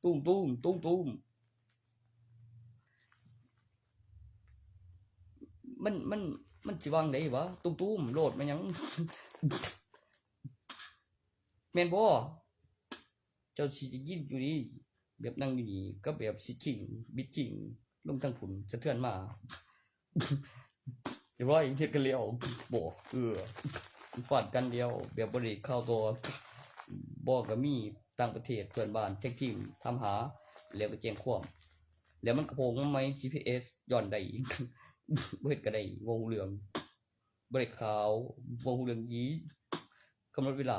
ตุ้มตุ้ม ตุ้มตุ้ม มัน มัน มันสิวางได้วะ ตุ้มตุ้ม โลดมันหยัง แม่นบ่ เจ้าสิได้ยินอยู่นี่ แบบนั่งอยู่นี่ กับแบบสิชิง บิดชิง ลงทางพุ้น สะเทือนมา เรียบร้อย เฮ็ดกันแล้ว บ่ เออ ฟาดกันแล้ว แบบบ่ได้ข่าวต่อ บ่ก็มีต่างประเทศเพื่อนบ้านแท็กทีมถามหา แล้วก็แจ้งความ แล้วมันก็โผล่มาใหม่ จีพีเอส ย้อนได้ บ่เฮ็ดก็ได้ บ่ฮู้เรื่อง บ่ได้ข่าว บ่ฮู้เรื่องอีก กำหนดเวลา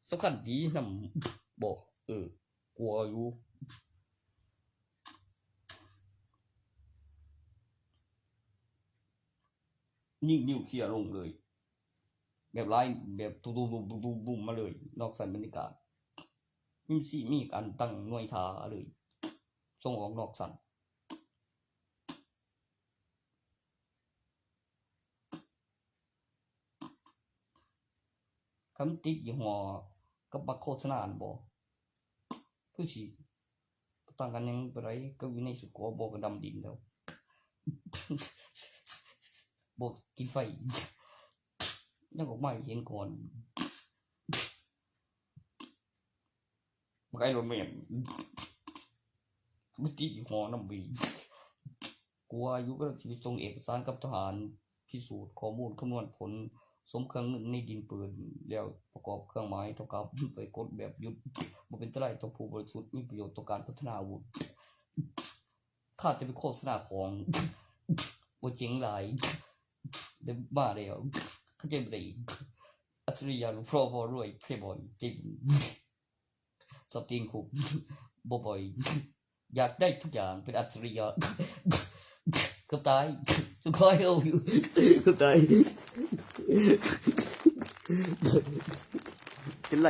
สำคัญดีนำ บ่ เออ กลัวอยู่ ยิงนิวเคลียร์ลงเลย แบบไล่ แบบตุ้มๆๆๆๆ มาเลย นอกสันบรรยากาศ มีสิ มีอีกอันตั้งหน่วยท่าเลย ส่งออกนอกสัน คันติดยี่ห้อกับบักโฆษณาหั่นบ่ คือสิบ่ต่างกันหยังปานใด กับอยู่ในสุกอบ่ก็ดำดินแล้ว บ่กินไฟ ยังออกมาให้เห็นก่อน บักไอรอนแมน มันติดยี่ห้อนำบี กลัวอยู่ กำลังสิไปส่งเอกสารกับทหาร พิสูจน์ข้อมูล คำนวณผล สมเครื่องเงินในดินปืน แล้วประกอบเครื่องหมายเท่ากับ ไปกดแบบหยุด บ่เป็นอันตรายต่อผู้บริสุทธิ์ มีประโยชน์ต่อการพัฒนาอาวุธ ข้าจะไปโฆษณาของ บ่เจ๋งหลาย ได้มาแล้ว เข้าใจบ่ได้ อัจฉริยะ หลวงพ่อ พ่อรวย เพลย์บอย เจ๋ง สอบตีนคุก บ่บ่อย อยากได้ทุกอย่าง เป็นอัจฉริยะ เกือบตาย สุดท้ายเอาอยู่ เกือบตาย เป็นไร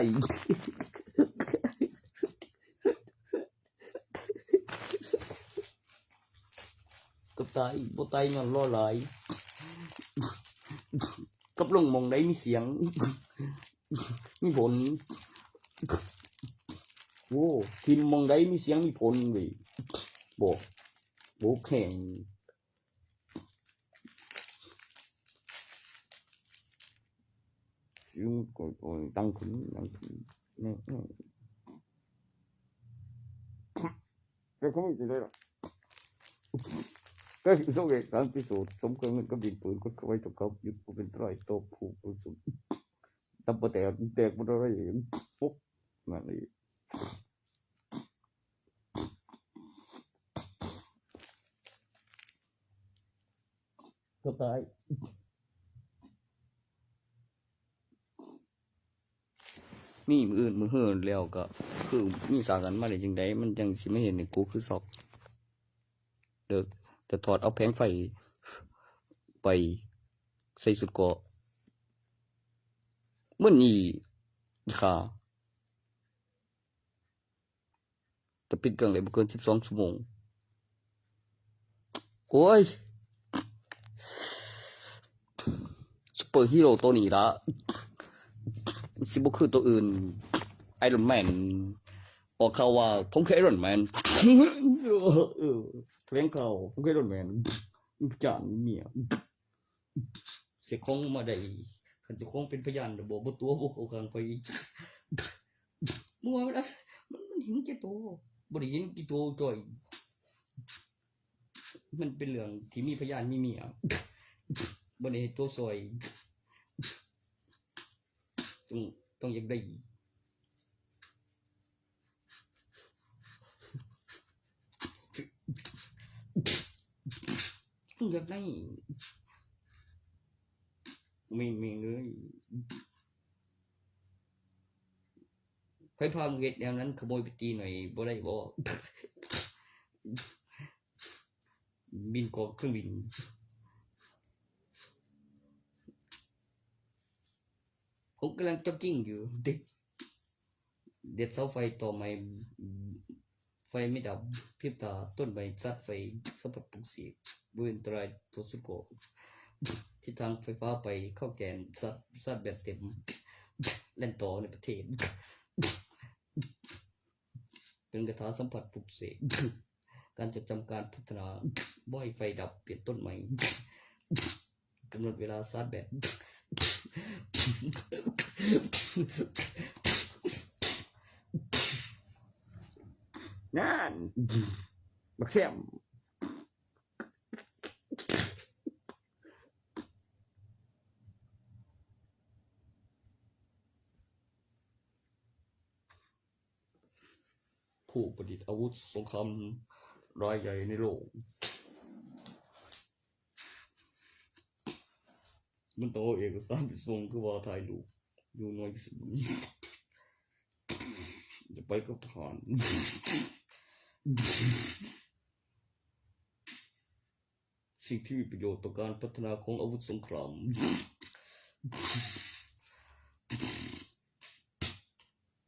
เกือบตาย บ่ตายย้อนรอหลาย กับลงหม่องใดมีเสียง มีผล โอ้ ถิ่มหม่องใดมีเสียงมีผลเว้ย บ่ โบกแข่ง ยุงก็โอ้ยตั้งขึ้นตั้งขึ้นนี่นี่แต่เขาไม่จะได้หรอกก็คือเขาเอกสารพิสูจน์สมเครื่องเงินก็บินปืนก็เข้าไว้ตรงเขาหยุดผู้เป็นร้อยโตผู้บริสุทธิ์ตับปะแตกแตกมันอะไรอย่างปุ๊บนั่นเอง ก็ตาย มีมื้ออื่นมื้อหื้อแล้วก็ คือมีสากันมาได้จังใดมันจังสิมาเห็นให้กูคือซอก เดี๋ยวจะถอดเอาแผงไฟ ไปใส่สุดเกาะมื้อนี้ค่ะ จะปิดเครื่องได้บ่เกินสิบสองชั่วโมง โอ้ย ซูเปอร์ฮีโร่ตัวนี้ละ สิบ่คือตัวอื่น ไอรอนแมน ออกข่าวว่าผมคือไอรอนแมน เออแถลงข่าวผมคือไอรอนแมน จานเมีย เสียของมาได้ คันเจ้าของเป็นพยานน่ะบอกบ่ตัวบ่เข้าข้างไผ มึงว่ามันอะ มัน มันเห็นแก่ตัว บ่ได้เห็นแก่ตัวจ่อย มันเป็นเรื่องที่มีพยานมีเมีย บ่ได้เฮ็ดตัวซอย ต้อง ต้องอยากได้ อยากได้ ไม่ ไม่เลย ไผพามึงเฮ็ดแนวนั้น ขโมยไปตีหน่อยบ่ได้บ่ บินกองเครื่องบิน ผมกำลังจ็อกกิ้งอยู่ เด็ด เด็ดเสาไฟต่อไม้ ไฟไม่ดับ พริบตา ต้นไม้ซัดไฟ สัมผัสปลุกเสก บริเวณอันตรายต่อสุดโขก ทิศทางไฟฟ้าไป เข้าแกน ซัด ซัดแบบเต็ม แล่นต่อในประเทศ เป็นคาถาสัมผัสปลุกเสก การจดจำการพัฒนา บ่ให้ไฟดับ เปลี่ยนต้นไม้ กำหนดเวลาชาร์จแบต นั่น บักแซม ผู้ประดิษฐ์อาวุธสงครามรายใหญ่ในโลก มันต้องเอาเอกสารไปส่ง คือว่าถ่ายรูปอยู่หน่วยพิสูจน์ จะไปกับทหาร สิ่งที่มีประโยชน์ต่อการพัฒนาของอาวุธสงคราม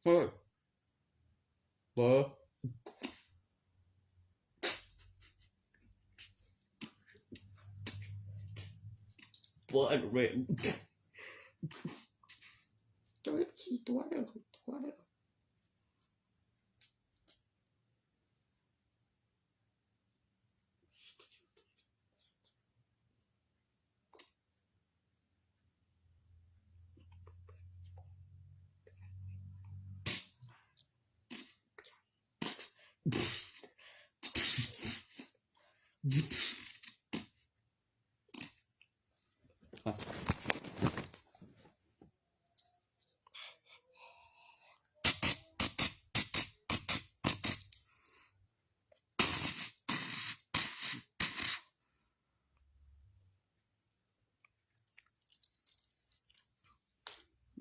เฮ้ย เบอร์ เบอร์เรน ตัวขี่ตัวเดียวตัวเดียว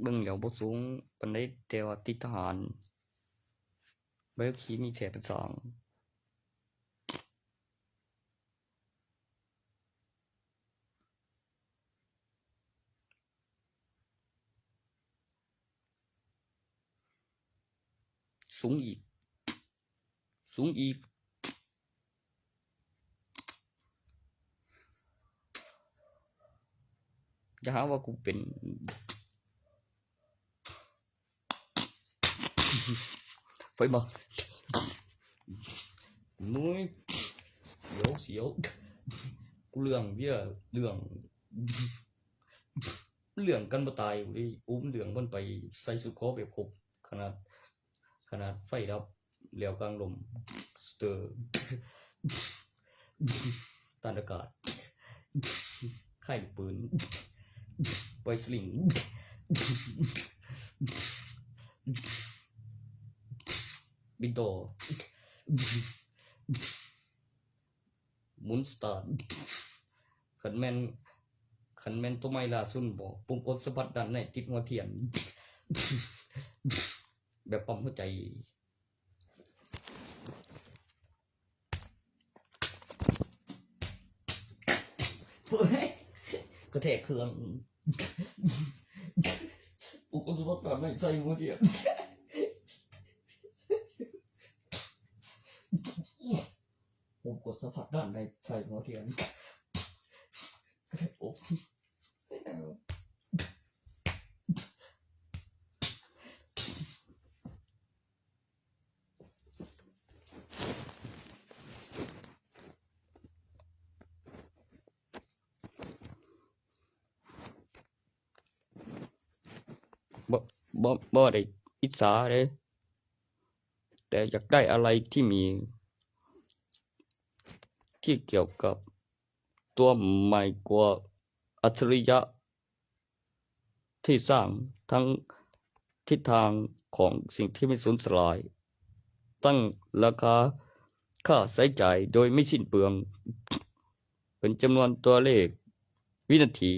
เบิ่งแล้วบ่สูงปานใด แต่ว่าติดทหาร ใบขับขี่มีแค่เป็นสอง สูงอีก สูงอีก อย่าหาว่ากูเป็น ไฟมา หน่วย เสียวเสียว กูเรื่องเวียเรื่อง เรื่องกันบ่ตายอยู่ดิ อุ้มเรื่องมันไปใส่สุดคอแบบครบขนาด ขนาดไฟดับ แล้วกลางลม สเตอร์ ต้านอากาศ ค่ายลูกปืน ปล่อยสลิง บินต่อ หมุนสตาร์ท คันแม่น คันแม่นตัวใหม่ล่าสุดบ่ ปุ่มกดสัมผัสด้านในติดหัวเทียน แบบปั๊มหัวใจ เฮ้ย กระแทกเครื่อง ปุ่มกดสัมผัสด้านในใส่หัวเทียน ปุ่มกดสัมผัสด้านในใส่หัวเทียน กระแทกอก บ่ บ่ บ่ได้อิจฉาเด้ แต่อยากได้อะไรที่มี ที่เกี่ยวกับตัวใหม่กว่าอัจฉริยะ ที่สร้างทั้งทิศทางของสิ่งที่ไม่สูญสลาย ตั้งราคาค่าใช้จ่ายโดยไม่สิ้นเปลือง เป็นจำนวนตัวเลขวินาที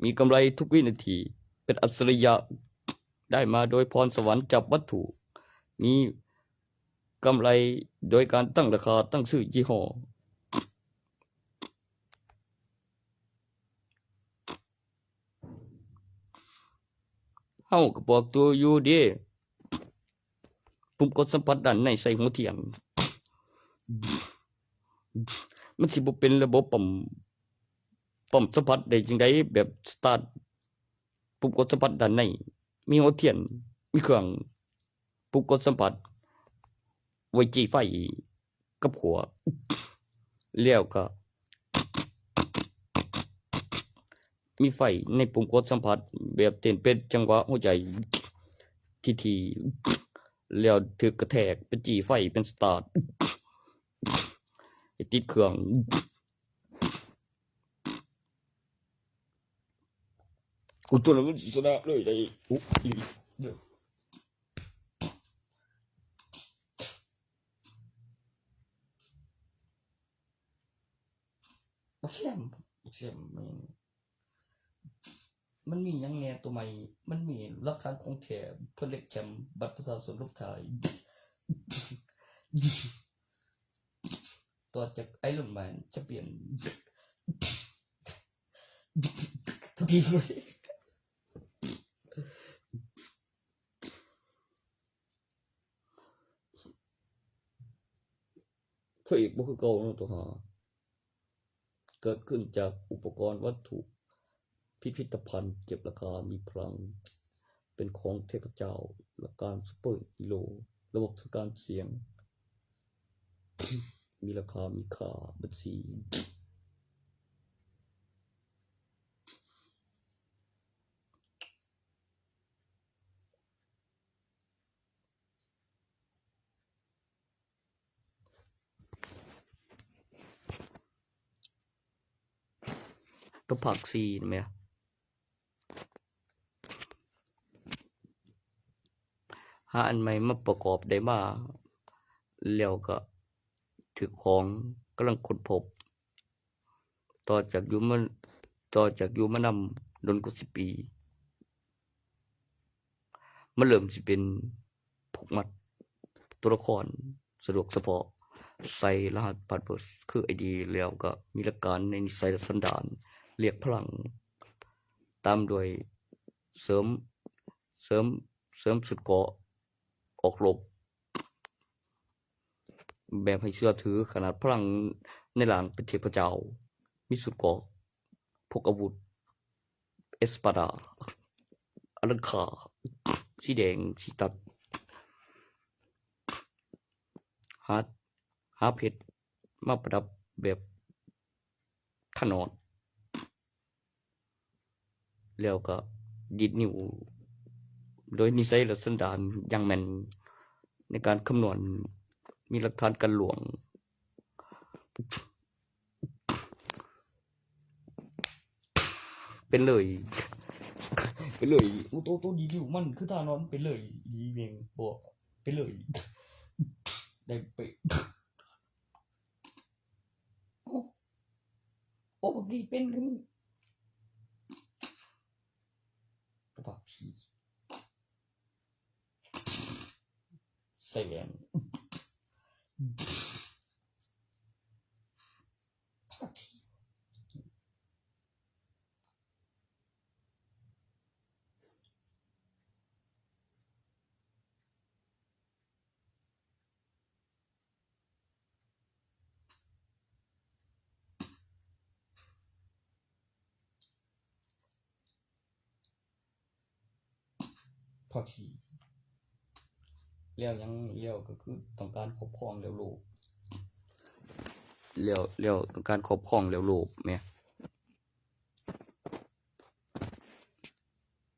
มีกำไรทุกวินาที เป็นอัจฉริยะ ได้มาโดยพรสวรรค์จากวัตถุ มีกำไรโดยการตั้งราคาตั้งชื่อยี่ห้อ เฮาก็บอกตัวอยู่เด้ ปุ่มกดสัมผัสด้านในใส่หัวเทียน มันสิบ่เป็นระบบปั๊ม ปั๊มสัมผัสได้จั่งใด แบบสตาร์ท ปุ่มกดสัมผัสด้านใน มีหัวเทียน มีเครื่อง ปุ่มกดสัมผัส ไว้จี้ไฟกับขั้ว แล้วก็ มีไฟในปุ่มกดสัมผัส แบบเต้นเป็นจังหวะหัวใจทีๆ แล้วถือกระแทกเป็นจี้ไฟเป็นสตาร์ท ให้ติดเครื่อง กูตัวนั้นมันชนะเลยได้ อุ๊ย อีหลีเด้อ บักแซม บักแซม แม่ง มันมีหยังแหน่ตัวใหม่ มันมีหลักฐานของแท้ เพิ่นเลขแคม บัตรประชาชนลบท้าย ต่อจากไอรอนแมน แชมเปี้ยน ทุกที พระเอกบ่คือเก่าเนาะ ตัวหา เกิดขึ้นจากอุปกรณ์วัตถุ พิพิธภัณฑ์เก็บราคา มีพลัง เป็นของเทพเจ้า และการซูเปอร์ฮีโร่ ระบบสั่งการเสียง มีราคา มีค่า บัญชี ตัวภาคสี่นี่แหม หาอันใหม่มาประกอบได้มา แล้วก็ถือของกำลังค้นพบ ต่อจากอยู่มา ต่อจากอยู่มานำดนกว่าสิบปี มันเริ่มสิเป็นผูกมัดตัวละครสะดวกเฉพาะ ใส่รหัสพาสเวิร์ดคือไอดี แล้วก็มีหลักการในนิสัยและสันดาน เรียกพลัง ตามด้วยเสริม เสริม เสริมสุดเกราะออกรบ แบบให้เชื่อถือ ขนาดพลังในร่างเป็นเทพเจ้า มีสุดเกราะ พกอาวุธ เอสปาดา อลังคา สีแดง สีตัด หา หาเพชรมาประดับ แบบถนอม แล้วก็ดีดนิ้ว โดยนิสัยและสันดานอย่างแม่น ในการคำนวณ มีหลักฐานการล่วง เป็นเลย เป็นเลย โอ้ โต โตดีดนิ้วมันคือท่านอน เป็นเลย ดีเมงบอก เป็นเลย ได้ไป โอ้ โอ้ บักดีเป็นคือมึง กระบะผี ใส่แว่น พาที พอที แล้วหยัง แล้วก็คือต้องการครอบครองแล้วโลภ แล้ว แล้วต้องการครอบครองแล้วโลภแหม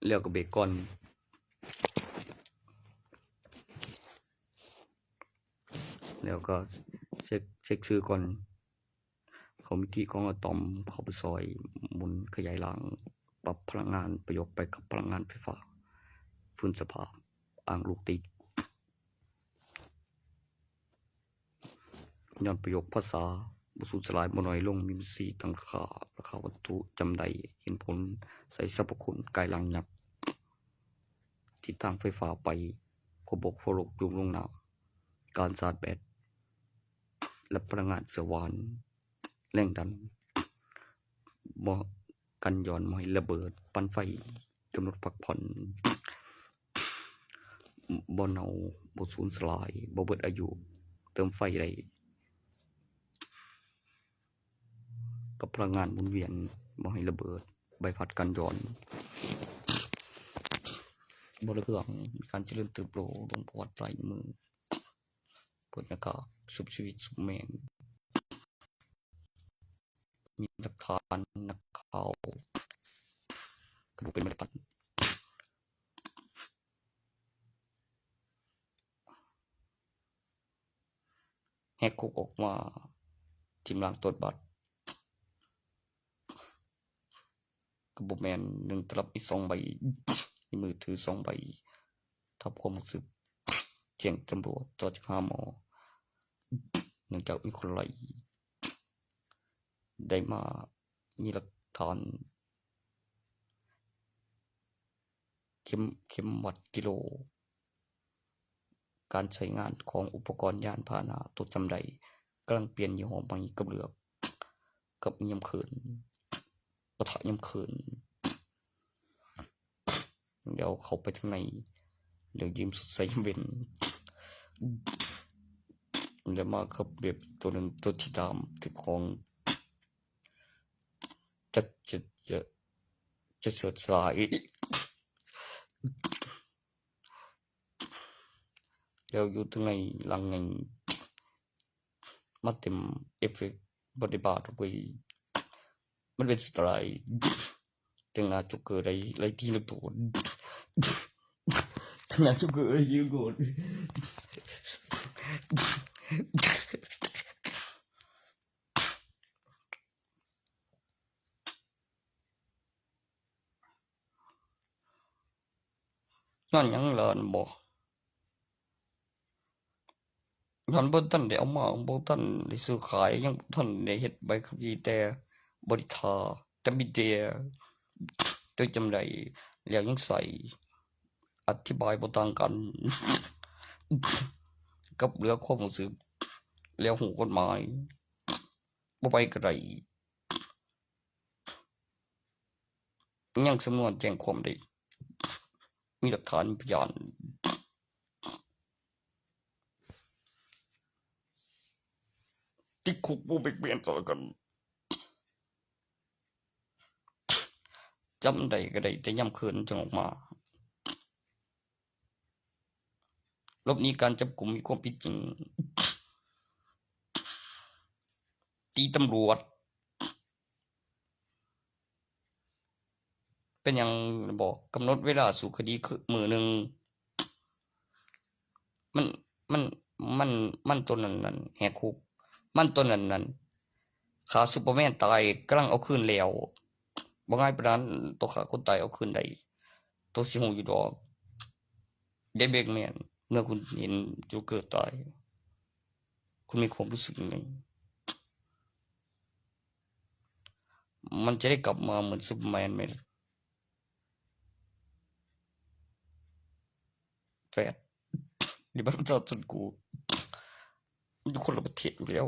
แล้วก็เบรกก่อน แล้วก็เช็ค เช็คชื่อก่อน เขามีกิของอะตอมเข้าไปซอยหมุนขยายหลัง ปรับพลังงานประโยคไปกับพลังงานไฟฟ้า ฟื้นสภาพ อ่างลูกติก ย้อนประโยคภาษา บ่สูญสลาย บ่น้อยลง มีบัญชีตั้งค่า ราคาวัตถุจำได้ เห็นผล ใส่สรรพคุณ กายหลังยักษ์ ทิศทางไฟฟ้าไป ขบกพวกโลกจุ่มลงน้ำ การชาร์จแบต และพลังงานเสวาน แรงดัน บ่กันย้อน บ่ให้ระเบิด ปั่นไฟ กำหนดพักผ่อน บ่เน่า บ่สูญสลาย บ่เบิดอายุ เติมไฟได้ กับพลังงานหมุนเวียน บ่ให้ระเบิด ใบพัดกันย้อน บ่ระเหือง มีการเจริญเติบโต ลงประวัติลายมือ เปิดหน้ากาก ชุบชีวิต ชุบแมง มีหลักฐาน นักข่าว กระดูกเป็นเมล็ดพันธุ์ แหกคุกออกมา ทีมล้างตรวจบัตร ก็บ่แม่น หนึ่งตลับมีสองใบ มีมือถือสองใบ ทับความรู้สึก แจ้งตำรวจ ต่อจากหาหมอ เนื่องจากมีคนไล่ ได้มา มีหลักฐาน เข็ม เข็มวัดกิโล การใช้งานของอุปกรณ์ยานพาหนะ ตัวจำได้ กำลังเปลี่ยนยี่ห้อใหม่ กับเลือก กับยามคืน ปะทะยามคืน เดี๋ยวเข้าไปทางใน เดี๋ยวยืมสุดใส่เว้น แล้วมากับแบบตัวหนึ่ง ตัวที่ตามถือของ จะ จะ จะ จะเฉิดฉาย แล้วอยู่ทางในหลังไง มาเต็มเอฟเฟกต์ บอดี้บาร์ดเว้ย มันเป็นสไตล์ แต่งหน้าโจ๊กเกอร์ได้ ได้ทีละโกน แต่งหน้าโจ๊กเกอร์ได้ทีละโกน นั่นหยังเหรอ บอก ย้อนบ่ทันได้เอามา บ่ทันได้ซื้อขาย ยังบ่ทันได้เฮ็ดใบขับขี่ แต่บริษัท แต่มีแต่โดยจำได้ แล้วยังใส่ อธิบายบ่ต่างกัน กับเหลือความรู้สึก แล้วหูกฎหมาย บ่ไปก็ได้ ยังสำนวนแจ้งความได้ มีหลักฐาน มีพยาน ติดคุกบ่เบียดเบียนต่อกัน จำได้ก็ได้แต่ยามคืนจั่งออกมา หลบหนีการจับกุม มีความผิดจริง ตีตำรวจ เป็นหยังบอกกำหนดเวลาสู้คดีคือมื้อหนึ่ง มัน มัน มัน มันตัวนั้นนั่นแหกคุก มันตัวนั้นนั่นฆ่าซูเปอร์แมนตายกำลังเอาคืนแล้ว บ่ง่ายปานนั้น ตัวฆ่าคนตายเอาคืนได้ ตัวสิฮู้อยู่ดอก เดอะแบทแมน เมื่อคุณเห็นโจ๊กเกอร์ตาย คุณมีความรู้สึกยังไง มันจะได้กลับมาเหมือนซูเปอร์แมนไหมล่ะ แฟด นี่มันประชาชนกู มันอยู่คนละประเทศอยู่แล้ว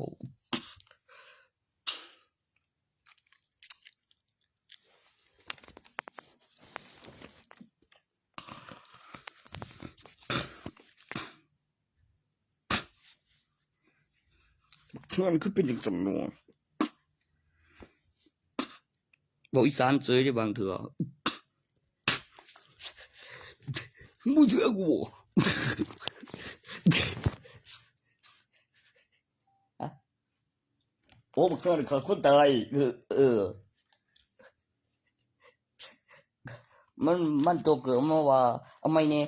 มันคือเป็นจังซั่นเนาะ เว้าอีสานเฉยเด้บางเทื่อ มึงเชื่อกูบ่ ฮะ โอ้ บักเทื่อนี่ฆ่าคนตาย เออ เออ มัน มันโจ๊กเกอร์มาว่า เอาใหม่แหน่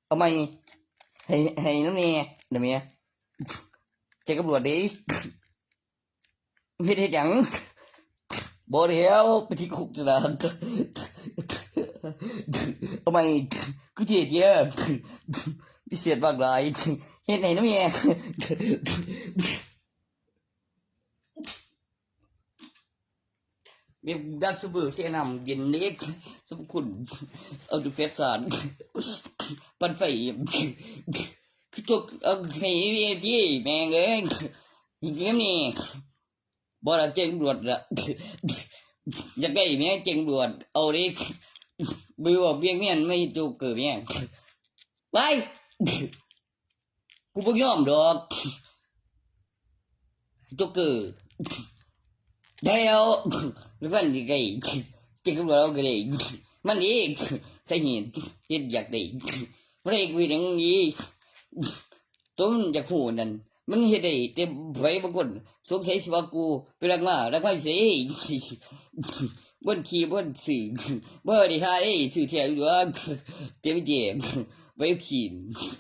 เอาใหม่ ให้ ให้นำแหน่ ได้ไหม แจ้งตำรวจเด้ เฮ็ด เฮ็ดหยัง บ่แล้ว ไปติดคุกซะนะ เอาใหม่ คือเท่แท้ พิเศษมากหลาย เฮ็ดให้นำแหน่ แบบดับซุปเปอร์แช่น้ำเย็นเด้ ซุปเปอร์คุณ เอาดูแฟตสาร ปั่นไฟ คือโจ๊ก เอาให้เอฟพี แม่งเอ้ย อีกเรื่องนี้ บ่ละ แจ้งตำรวจละ อยากได้แม่ง แจ้งตำรวจ เอาเด้ ไปบอกเวียงเมียน ไม่โจ๊กเกอร์แม่ง ไว้ กูบ่ยอมดอก โจ๊กเกอร์ แล้ว แล้วมันยังไง แจ้งตำรวจเอาก็ได้ มันเอง สาเหตุเฮ็ดอยากได้ บ่ได้กูเฮ็ดหยังนี้ ตัวมันอยากฮู้นั่น มันเฮ็ดได้แต่ไผบางคน สงสัยสิว่ากูไปลักมา ลักมาไส บ่อนขี้ บ่อนซื้อ บ่ได้หาเด้ ซื้อแท้อยู่ดอก เต็มเต็ม ใบขับขี่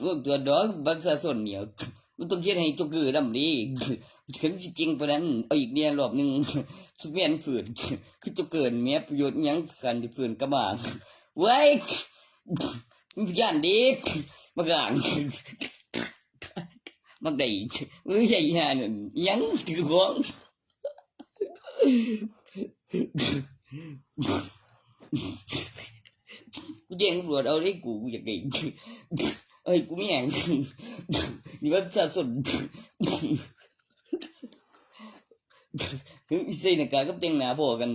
พวกตัวดอก บัตรประชาชนเนี่ย มันต้องเฮ็ดให้โจ๊กเกอร์นำเด้ คันสิเก่งปานนั้น เอาอีกแหน่รอบหนึ่ง ซุปเปอร์แมนฝืด คือโจ๊กเกอร์แหม ประโยชน์หยัง คันสิฝืนกลับมา เว้ย มันย้านเด้ บักหลาน บักใด มึงใหญ่ห่านั่น หยังถือของ กูแจ้งตำรวจเอาเด้ กู กูอยากได้ เอ้ย กูมีหยัง นี่บัตรประชาชน คือใส่หน้ากากกับแต่งหน้าพ้อกัน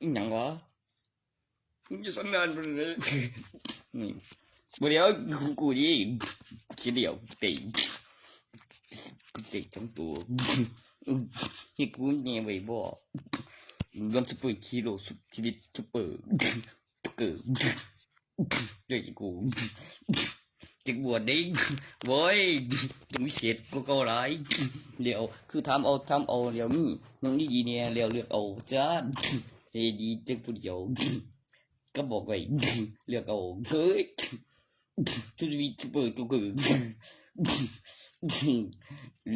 อีหยังวะ มึงจะสันดานไปเลย อืม บ่เดี๋ยว กู กูดิ คิดเดียว เตะ กูเตะทั้งตัว ให้กูแน่ไว้บ่ ดอนซุปเปอร์ฮีโร่สุดชีวิตซุปเปอร์ เกิด ด้วยกู จักบวชได้ โว้ย ต้องมีเศษกูเก่าหลาย เดี๋ยว คือถามเอา ถามเอา เดี๋ยวมี ยังดีๆเนี่ย เดี๋ยวเลือกเอา จ้า เฮ้ย ดีจังผู้เดียว ก็บอกไว้ เลือกเอา เฮ้ย ชุดวีทูเปอร์ ตัวเกิด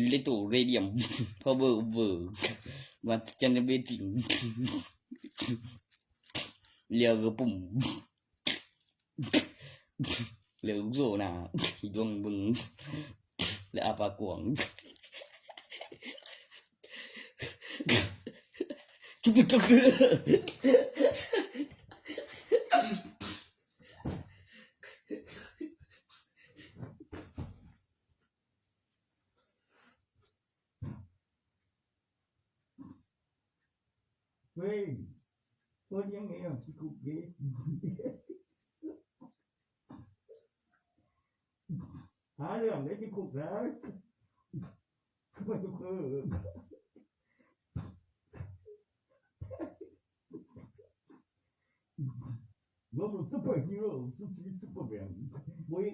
เลโตเรเดียม พาวเวอร์เวอร์ มาจันเบติง เรียกกระปุ่ม เหลือลูกโซ่นะ ดวงบึง และอาปากกวาง จุ๊บจุ๊บ เฮ้ย คนยังไงอ่ะ ที่คุกเกม หาเรื่องเลยที่คุกแล้ว ทำไมทุกคน ว่ามันซุปเปอร์ฮีโร่ ซุปเปอร์ ซุปเปอร์แมน เว้ย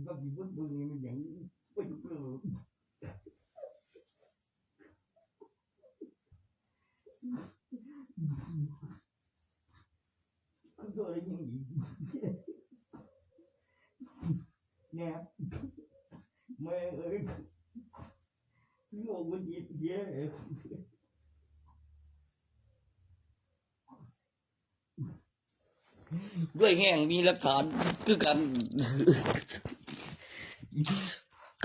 บางทีมันเบิ่งนี่มันยัง เว้ย ทุกคน ก็เลยยังดี เนี่ย แม่งเอ้ย คือออกมันยิบเยอะ ด้วยแห่งมีหลักฐาน คือกัน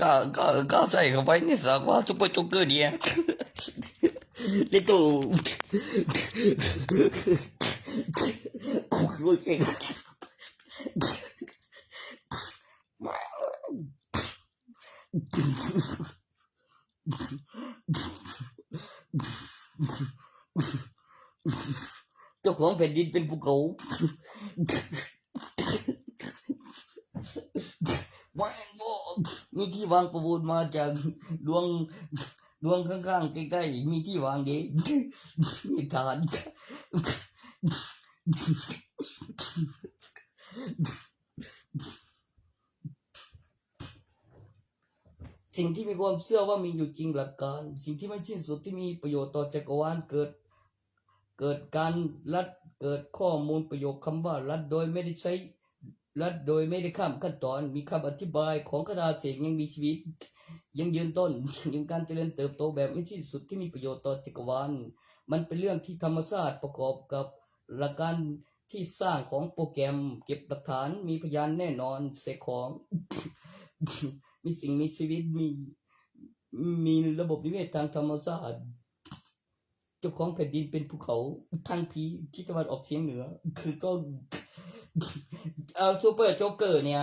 ก็ ก็ ก็ใส่เข้าไปในสากว่าซุปเปอร์โจ๊กเกอร์เนี่ย เลโต คุกด้วยแห่ง เจ้าของแผ่นดินเป็นภูเขา ว่าบ่ มีที่วางประมูลมาจากดวง ดวงข้างๆ ใกล้ๆ มีที่วางเด้ มีฐาน สิ่งที่มีความเชื่อว่ามีอยู่จริง หลักการ สิ่งที่ไม่สิ้นสุดที่มีประโยชน์ต่อจักรวาล เกิด เกิดการรัด เกิดข้อมูลประโยคคำว่ารัดโดยไม่ได้ใช้ รัดโดยไม่ได้ข้ามขั้นตอน มีคำอธิบายของคาถาเสกยังมีชีวิต ยังยืนต้น ยังการเจริญเติบโตแบบไม่สิ้นสุดที่มีประโยชน์ต่อจักรวาล มันเป็นเรื่องที่ธรรมชาติประกอบกับหลักการที่สร้างของโปรแกรมเก็บหลักฐาน มีพยานแน่นอนเสกของ มีสิ่งมีชีวิต มี มีระบบนิเวศทางธรรมชาติ เจ้าของแผ่นดินเป็นภูเขา ทางผีที่ตะวันออกเฉียงเหนือ คือต้อง เอาซุปเปอร์โจ๊กเกอร์เนี่ย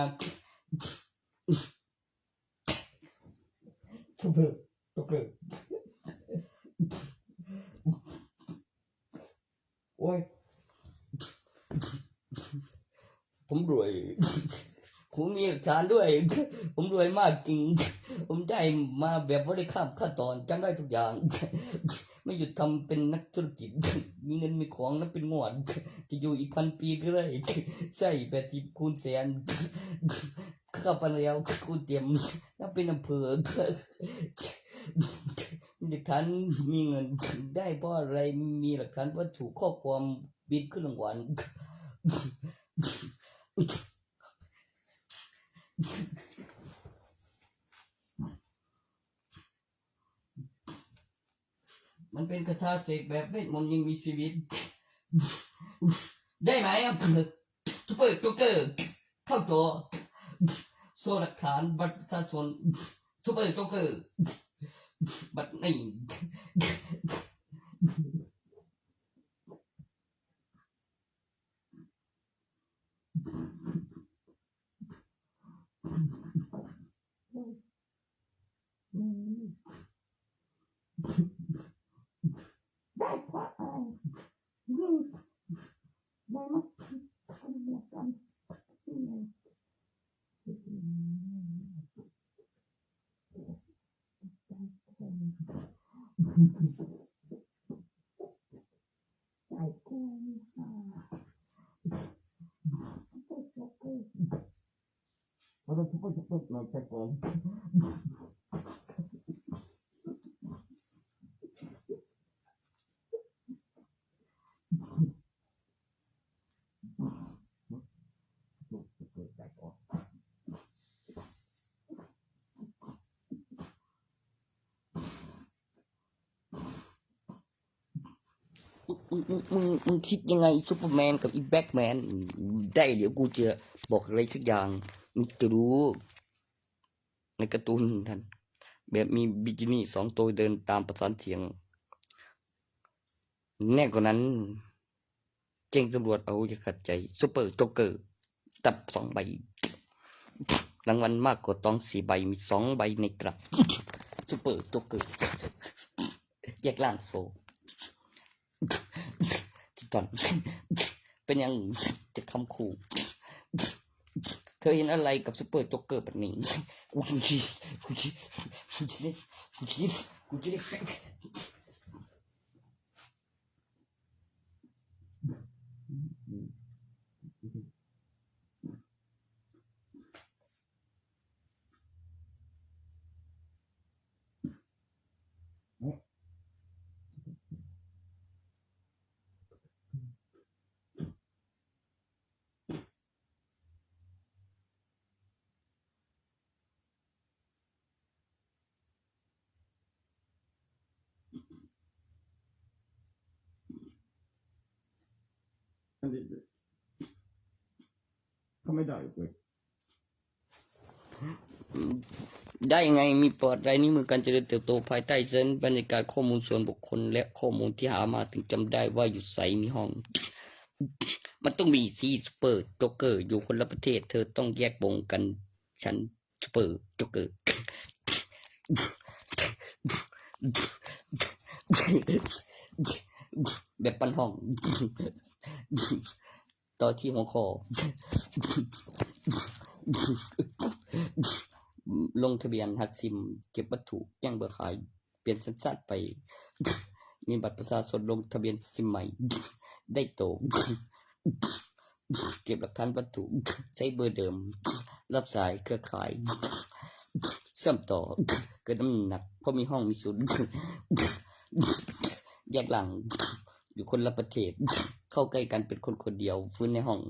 ซุปเปอร์โจ๊กเกอร์ โอ้ย ผมรวย ผมมีหลักฐานด้วย ผมรวยมากจริง ผมได้มาแบบไม่ได้ข้ามขั้นตอน จำได้ทุกอย่าง ไม่หยุดทำเป็นนักธุรกิจ มีเงินมีของนับเป็นงวด จะอยู่อีกพันปีก็ได้ ใช่ แปดสิบคูณแสน ข้าพเจ้าคูณเต็ม นับเป็นอำเภอ มีหลักฐาน มีเงิน ได้เพราะอะไร มีหลักฐานวัตถุข้อความบินขึ้นรางวัล มันเป็นคาถาเสกแบบเวทมนต์ยังมีชีวิต ได้ไหมอ่ะ ซุปเปอร์โจ๊กเกอร์ เข้าจอ โชว์หลักฐานบัตรประชาชน ซุปเปอร์โจ๊กเกอร์ บัตรนี่ ได้เพราะอะไร อืม ได้มาทำอะไรกัน นี่ไง ใส่แกงค่ะ ใส่แกงค่ะ ใส่แกง ไม่ใช่ผม มึงมึงมึงมึงมึงคิดยังไง ซูเปอร์แมนกับอีแบทแมน ได้ เดี๋ยวกูจะบอกอะไรสักอย่าง มึงจะรู้ ในการ์ตูนนั้น แบบมีบิกินี่สองตัวเดินตามประสานเสียง แน่กว่านั้น แจ้งตำรวจเอาอย่าขัดใจ ซูเปอร์โจ๊กเกอร์ ตับสองใบ รางวัลมากกว่าตองสี่ใบ มีสองใบในกระ ซูเปอร์โจ๊กเกอร์ แยกล่างโซ ที่ตอน เป็นยังจะคำขู่ เธอเห็นอะไรกับซูเปอร์โจ๊กเกอร์แบบนี้ กูจะ กูจะ กูจะ กูจะ กูจะ อันนี้เขาไม่ได้เว้ย ได้ไง มีประวัติลายนิ้วมือการเจริญเติบโตภายใต้เส้นบรรยากาศข้อมูลส่วนบุคคล และข้อมูลที่หามาถึงจำได้ว่าอยู่ไสมีห้อง มันต้องมีสิ ซูเปอร์โจ๊กเกอร์ อยู่คนละประเทศ เธอต้องแยกวงกัน ฉันซูเปอร์โจ๊กเกอร์ แบบปันห้อง ต่อที่หัวข้อ ลงทะเบียนหักซิม เก็บวัตถุ แจ้งเบอร์ขาย เปลี่ยนสัญชาติไป มีบัตรประชาชน ลงทะเบียนซิมใหม่ ได้โต เก็บหลักฐานวัตถุ ใช้เบอร์เดิม รับสายเครือข่าย เชื่อมต่อ เกิดน้ำหนัก เพราะมีห้องมีศูนย์ แยกหลัง อยู่คนละประเทศ เข้าใกล้กันเป็นคนคนเดียว ฟื้นในห้อง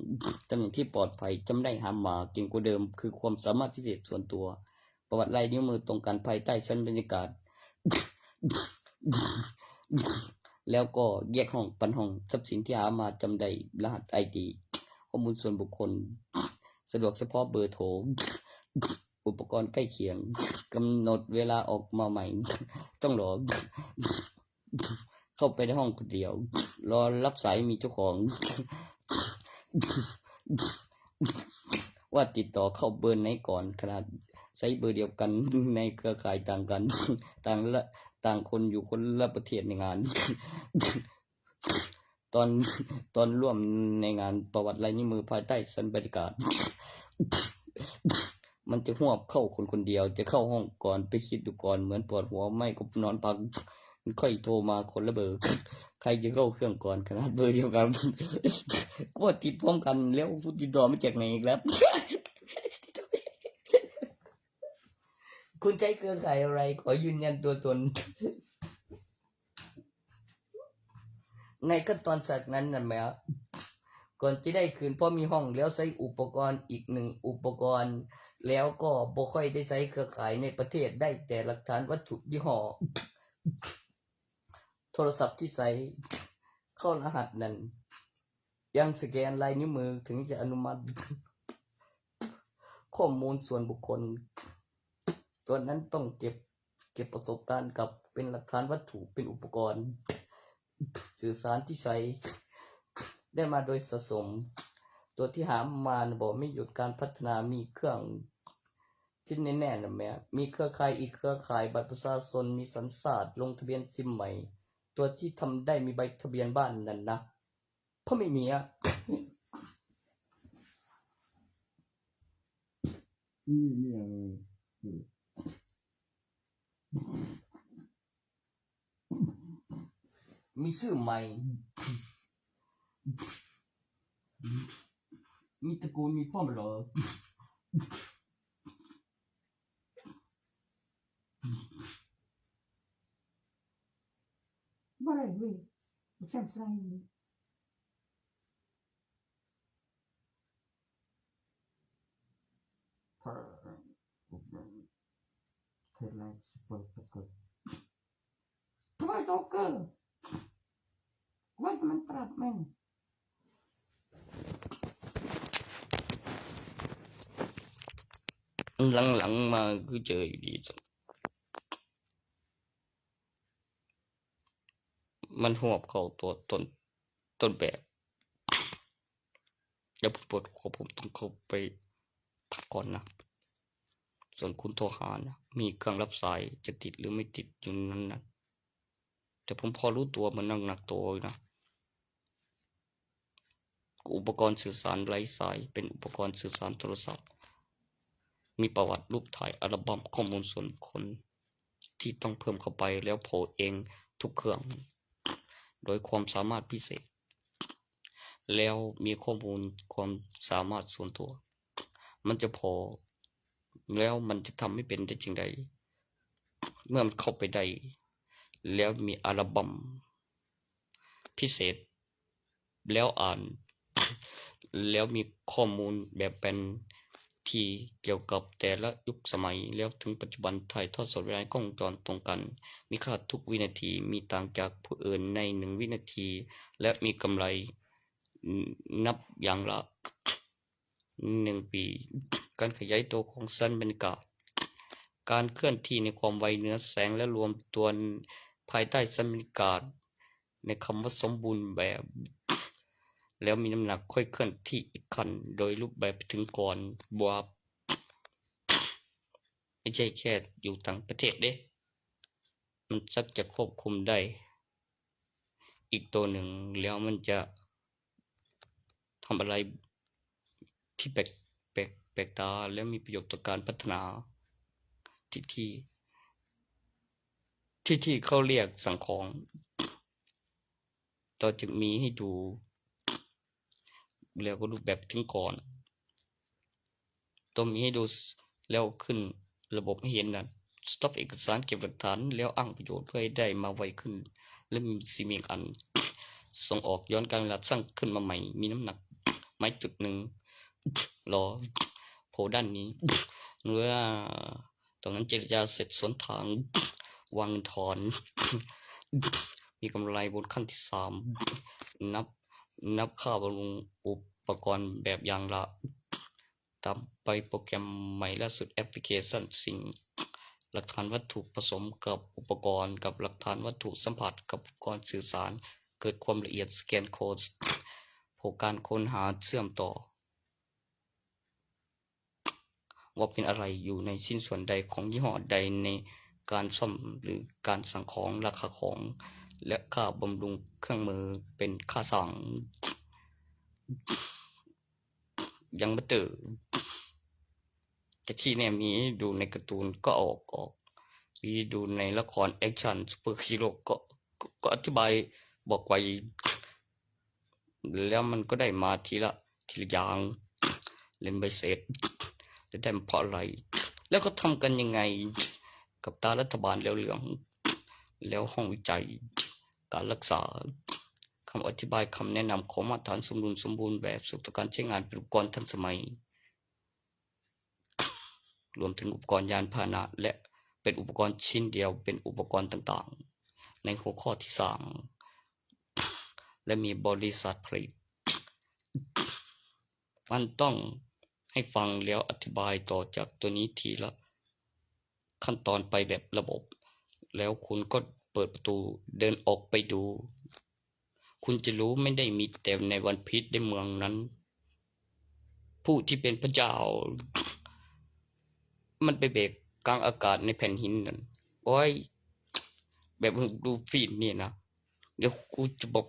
ตำแหน่งที่ปลอดภัย จำได้หามา เก่งกว่าเดิม คือความสามารถพิเศษส่วนตัว ประวัติลายนิ้วมือตรงกันภายใต้ชั้นบรรยากาศ แล้วก็แยกห้อง ปันห้อง ทรัพย์สินที่หามาจำได้ รหัสไอดี ข้อมูลส่วนบุคคล สะดวกเฉพาะเบอร์โทร อุปกรณ์ใกล้เคียง กำหนดเวลาออกมาใหม่ ต้องรอ เข้าไปในห้องคนเดียว รอรับสายมีเจ้าของ ว่าติดต่อเข้าเบอร์ไหนก่อน ขนาดใช้เบอร์เดียวกันในเครือข่ายต่างกัน ต่างละ ต่างคนอยู่คนละประเทศในงาน ตอน ตอนร่วมในงานประวัติลายนิ้วมือภายใต้ชั้นบรรยากาศ มันจะหวบเข้าคนคนเดียว จะเข้าห้องก่อน ไปคิดดูก่อน เหมือนปวดหัว ไม่ก็นอนพัก ค่อยโทรมาคนละเบอร์ ใครจะเข้าเครื่องก่อน ขนาดเบอร์เดียวกัน กลัวติดพร้อมกัน แล้วกูติดต่อมาจากไหนอีกแล้ว คุณใช้เครือข่ายอะไร ขอยืนยันตัวตน ในขั้นตอนจากนั้นนะแม่ ก่อนจะได้คืน เพราะมีห้อง แล้วใช้อุปกรณ์อีกหนึ่งอุปกรณ์ แล้วก็บ่ค่อยได้ใช้เครือข่ายในประเทศ ได้แต่หลักฐานวัตถุยี่ห้อ โทรศัพท์ที่ใช้ เข้ารหัสนั้น ยังสแกนลายนิ้วมือถึงจะอนุมัติ ข้อมูลส่วนบุคคล ส่วนนั้นต้องเก็บ เก็บประสบการณ์กับเป็นหลักฐานวัตถุ เป็นอุปกรณ์ สื่อสารที่ใช้ ได้มาโดยสะสม ตัวที่หามาบ่มีหยุดการพัฒนา มีเครื่อง ที่แน่ๆนะแม่ มีเครือข่ายอีกเครือข่าย บัตรประชาชน มีสัญชาติ ลงทะเบียนซิมใหม่ ตัวที่ทำได้มีใบทะเบียนบ้านนั่นนะ เพราะไม่มีอะ นี่มีอะไร มีชื่อใหม่ มีตระกูล มีพ่อมเหรอ บ่ได้เว้ย บ่ใช่สไลด์นี่ เทรดไลน์ Super Broker Super Broker ว่ามันปรับแม่ง หลังๆมาคือเจออยู่ดี มันหวบเข้าตัวต้น ต้นแบบ แล้วผมปวดหัว ผมต้องเข้าไปพักก่อนนะ ส่วนคุณโทรหานะ มีเครื่องรับสาย จะติดหรือไม่ติดอยู่นั้นนะ แต่ผมพอรู้ตัว มันหนักๆตัวอยู่นะ อุปกรณ์สื่อสารไร้สาย เป็นอุปกรณ์สื่อสารโทรศัพท์ มีประวัติรูปถ่าย อัลบั้ม ข้อมูลส่วนบุคคล ที่ต้องเพิ่มเข้าไป แล้วโผล่เองทุกเครื่อง โดยความสามารถพิเศษ แล้วมีข้อมูลความสามารถส่วนตัว มันจะโผล่ แล้วมันจะทำให้เป็นได้จั่งใด เมื่อมันเข้าไปได้ แล้วมีอัลบั้มพิเศษ แล้วอ่าน แล้วมีข้อมูลแบบแผนที่เกี่ยวกับแต่ละยุคสมัย แล้วถึงปัจจุบัน ถ่ายทอดสดเวลากล้องวงจรตรงกัน มีค่าทุกวินาที มีต่างจากผู้อื่นในหนึ่งวินาที และมีกำไรนับอย่างละหนึ่งปี การขยายตัวของชั้นบรรยากาศ การเคลื่อนที่ในความไวเหนือแสง และรวมตัวภายใต้ชั้นบรรยากาศ ในคำว่าสมบูรณ์แบบ แล้วมีน้ำหนักค่อยเคลื่อนที่อีกขั้น โดยรูปแบบไปถึงก่อน บวก ไม่ใช่แค่อยู่ต่างประเทศเด้ มันชักจะควบคุมได้ อีกตัวหนึ่ง แล้วมันจะทำอะไรที่แปลก แปลก แปลกตา และมีประโยชน์ต่อการพัฒนา ที่ ที่ ที่ ที่เขาเรียกสั่งของ ต่อจากมีให้ดู แล้วก็รูปแบบถึงก่อน ต้องมีให้ดู แล้วขึ้นระบบให้เห็นนะ สต็อปเอกสารเก็บหลักฐาน แล้วอ้างประโยชน์เพื่อให้ได้มาไวขึ้น และมีซีมีอัน ส่งออกย้อนการเวลาสร้างขึ้นมาใหม่ มีน้ำหนักไม้จุดหนึ่ง รอโผล่ด้านนี้ เมื่อตรงนั้นเจรจาเสร็จสวนทาง วางเงินทอน มีกำไรบนขั้นที่สาม นับ นับค่าบำรุงอุปกรณ์แบบอย่างละ ตามไปโปรแกรมใหม่ล่าสุด แอปพลิเคชันซิงค์ หลักฐานวัตถุผสมกับอุปกรณ์ กับหลักฐานวัตถุสัมผัสกับอุปกรณ์สื่อสาร เกิดความละเอียด สแกนโค้ด โผล่การค้นหาเชื่อมต่อ ว่าเป็นอะไรอยู่ในชิ้นส่วนใดของยี่ห้อใดในการซ่อมหรือการสั่งของ ราคาของ และค่าบำรุงเครื่องมือเป็นค่าสั่ง ยังไม่เจอ แต่ที่เนี่ยมีให้ดูในการ์ตูนก็ออก ออก มีดูในละครแอคชั่นซูเปอร์ฮีโร่ก็ ก็ ก็อธิบายบอกไว้ แล้วมันก็ได้มาทีละ ทีละอย่าง เล่นใบเสร็จ แล้วได้มาเพราะอะไร แล้วก็ทำกันยังไง กับตารัฐบาลแล้วเหลือง แล้วห้องวิจัย การรักษา คำอธิบาย คำแนะนำของมาตรฐานสมดุลสมบูรณ์แบบ สุขต่อการใช้งาน เป็นอุปกรณ์ทันสมัย รวมถึงอุปกรณ์ยานพาหนะ และเป็นอุปกรณ์ชิ้นเดียว เป็นอุปกรณ์ต่างๆ ในหัวข้อที่สาม และมีบริษัทผลิต มันต้องให้ฟังแล้วอธิบายต่อจากตัวนี้ทีละขั้นตอนไปแบบระบบ แล้วคุณก็เปิดประตูเดินออกไปดู คุณจะรู้ไม่ได้มีแต่ในวันพีซในเมืองนั้น ผู้ที่เป็นพระเจ้า มันไปเบรกกลางอากาศในแผ่นหินนั่น โอ้ย แบบลูฟี่นี่นะ เดี๋ยวกูจะบอก